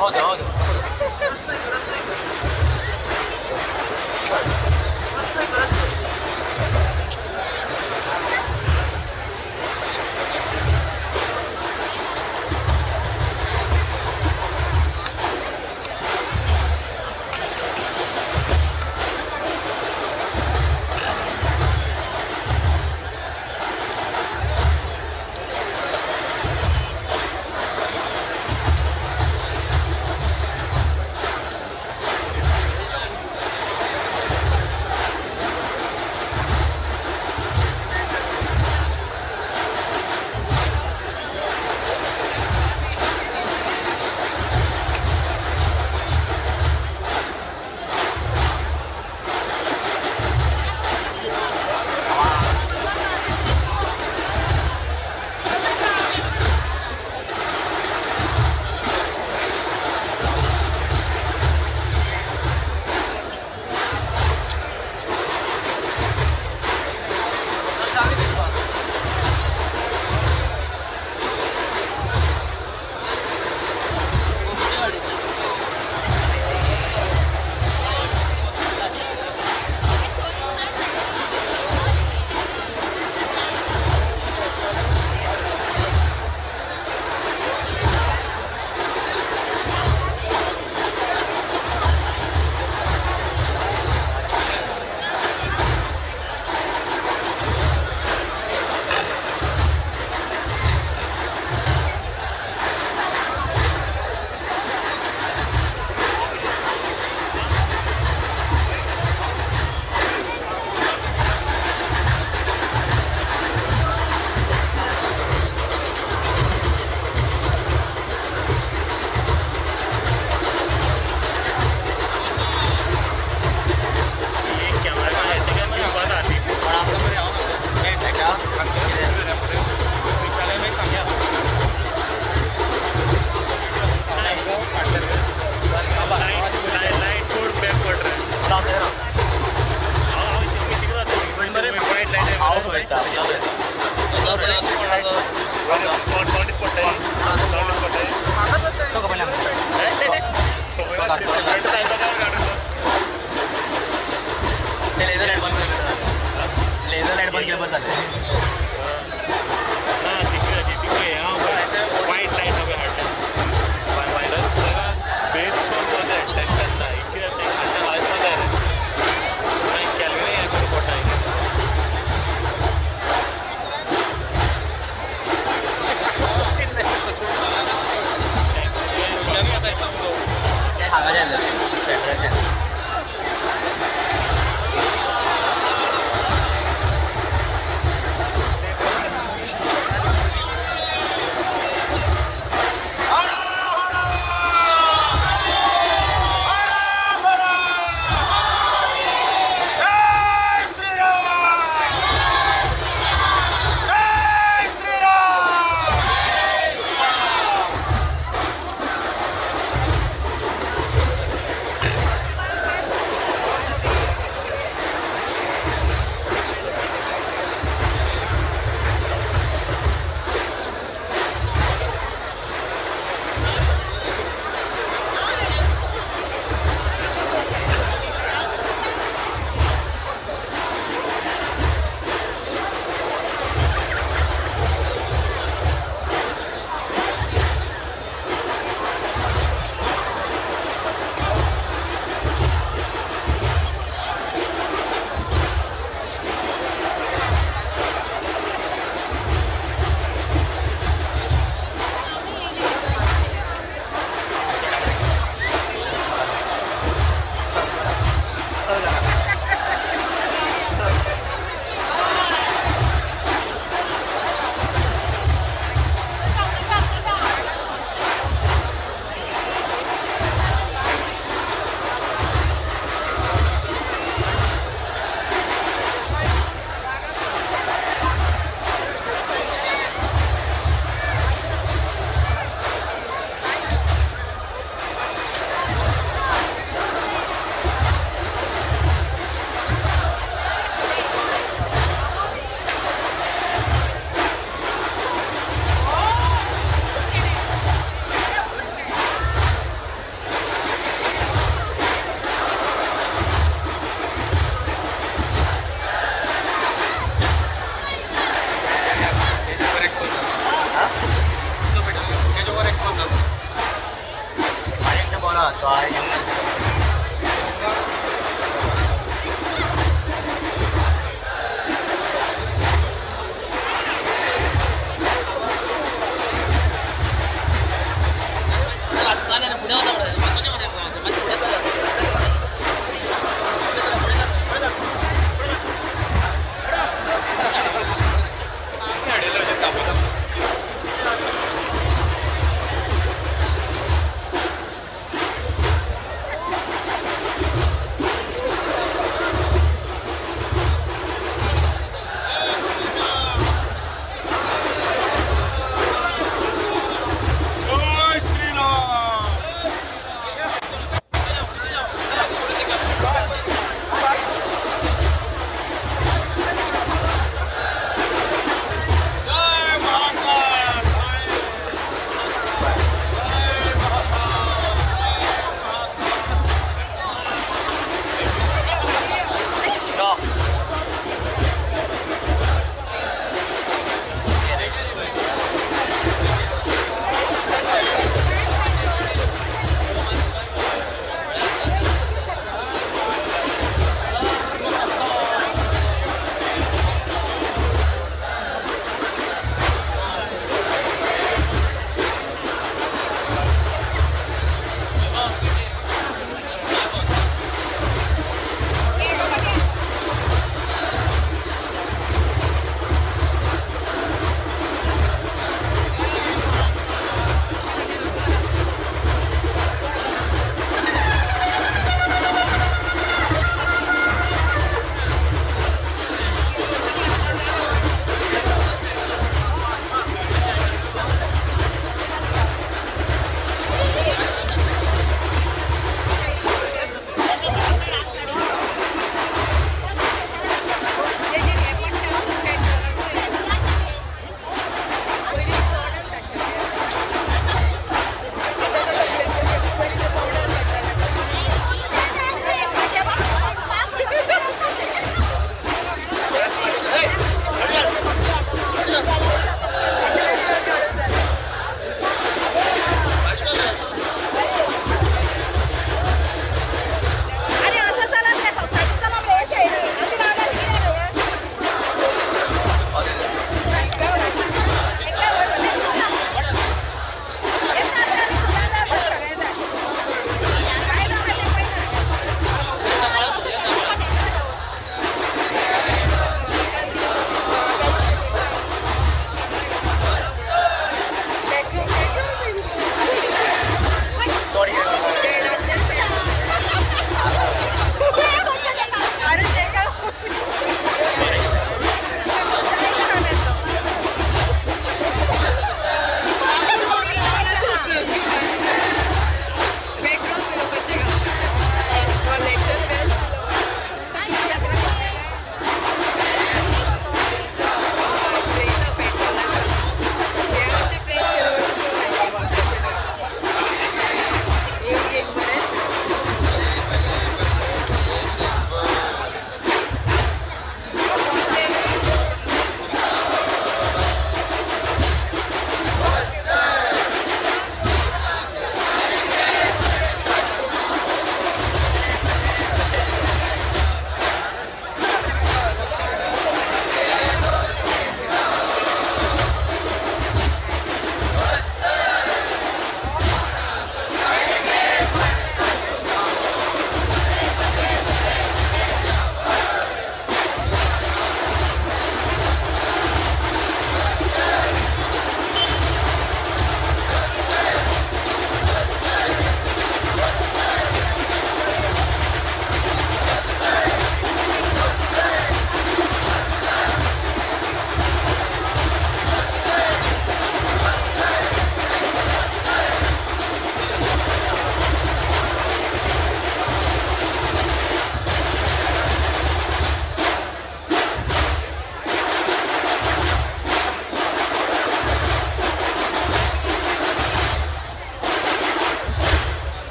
ಹೌದು ಹೌದು. लेझर लाईट बंद केलं बरं झालं. वायट लायट हाडटा टेन्शन ना इतकें हाडटा वाजपा जाय रे मागीर कॅल्विनय हें करूं पडटा. हांगा जाय सेंटराच्यान. ना तो आहे.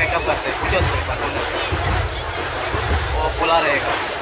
मेकअप करते हैं, पूछो तो, वो खुला रहेगा।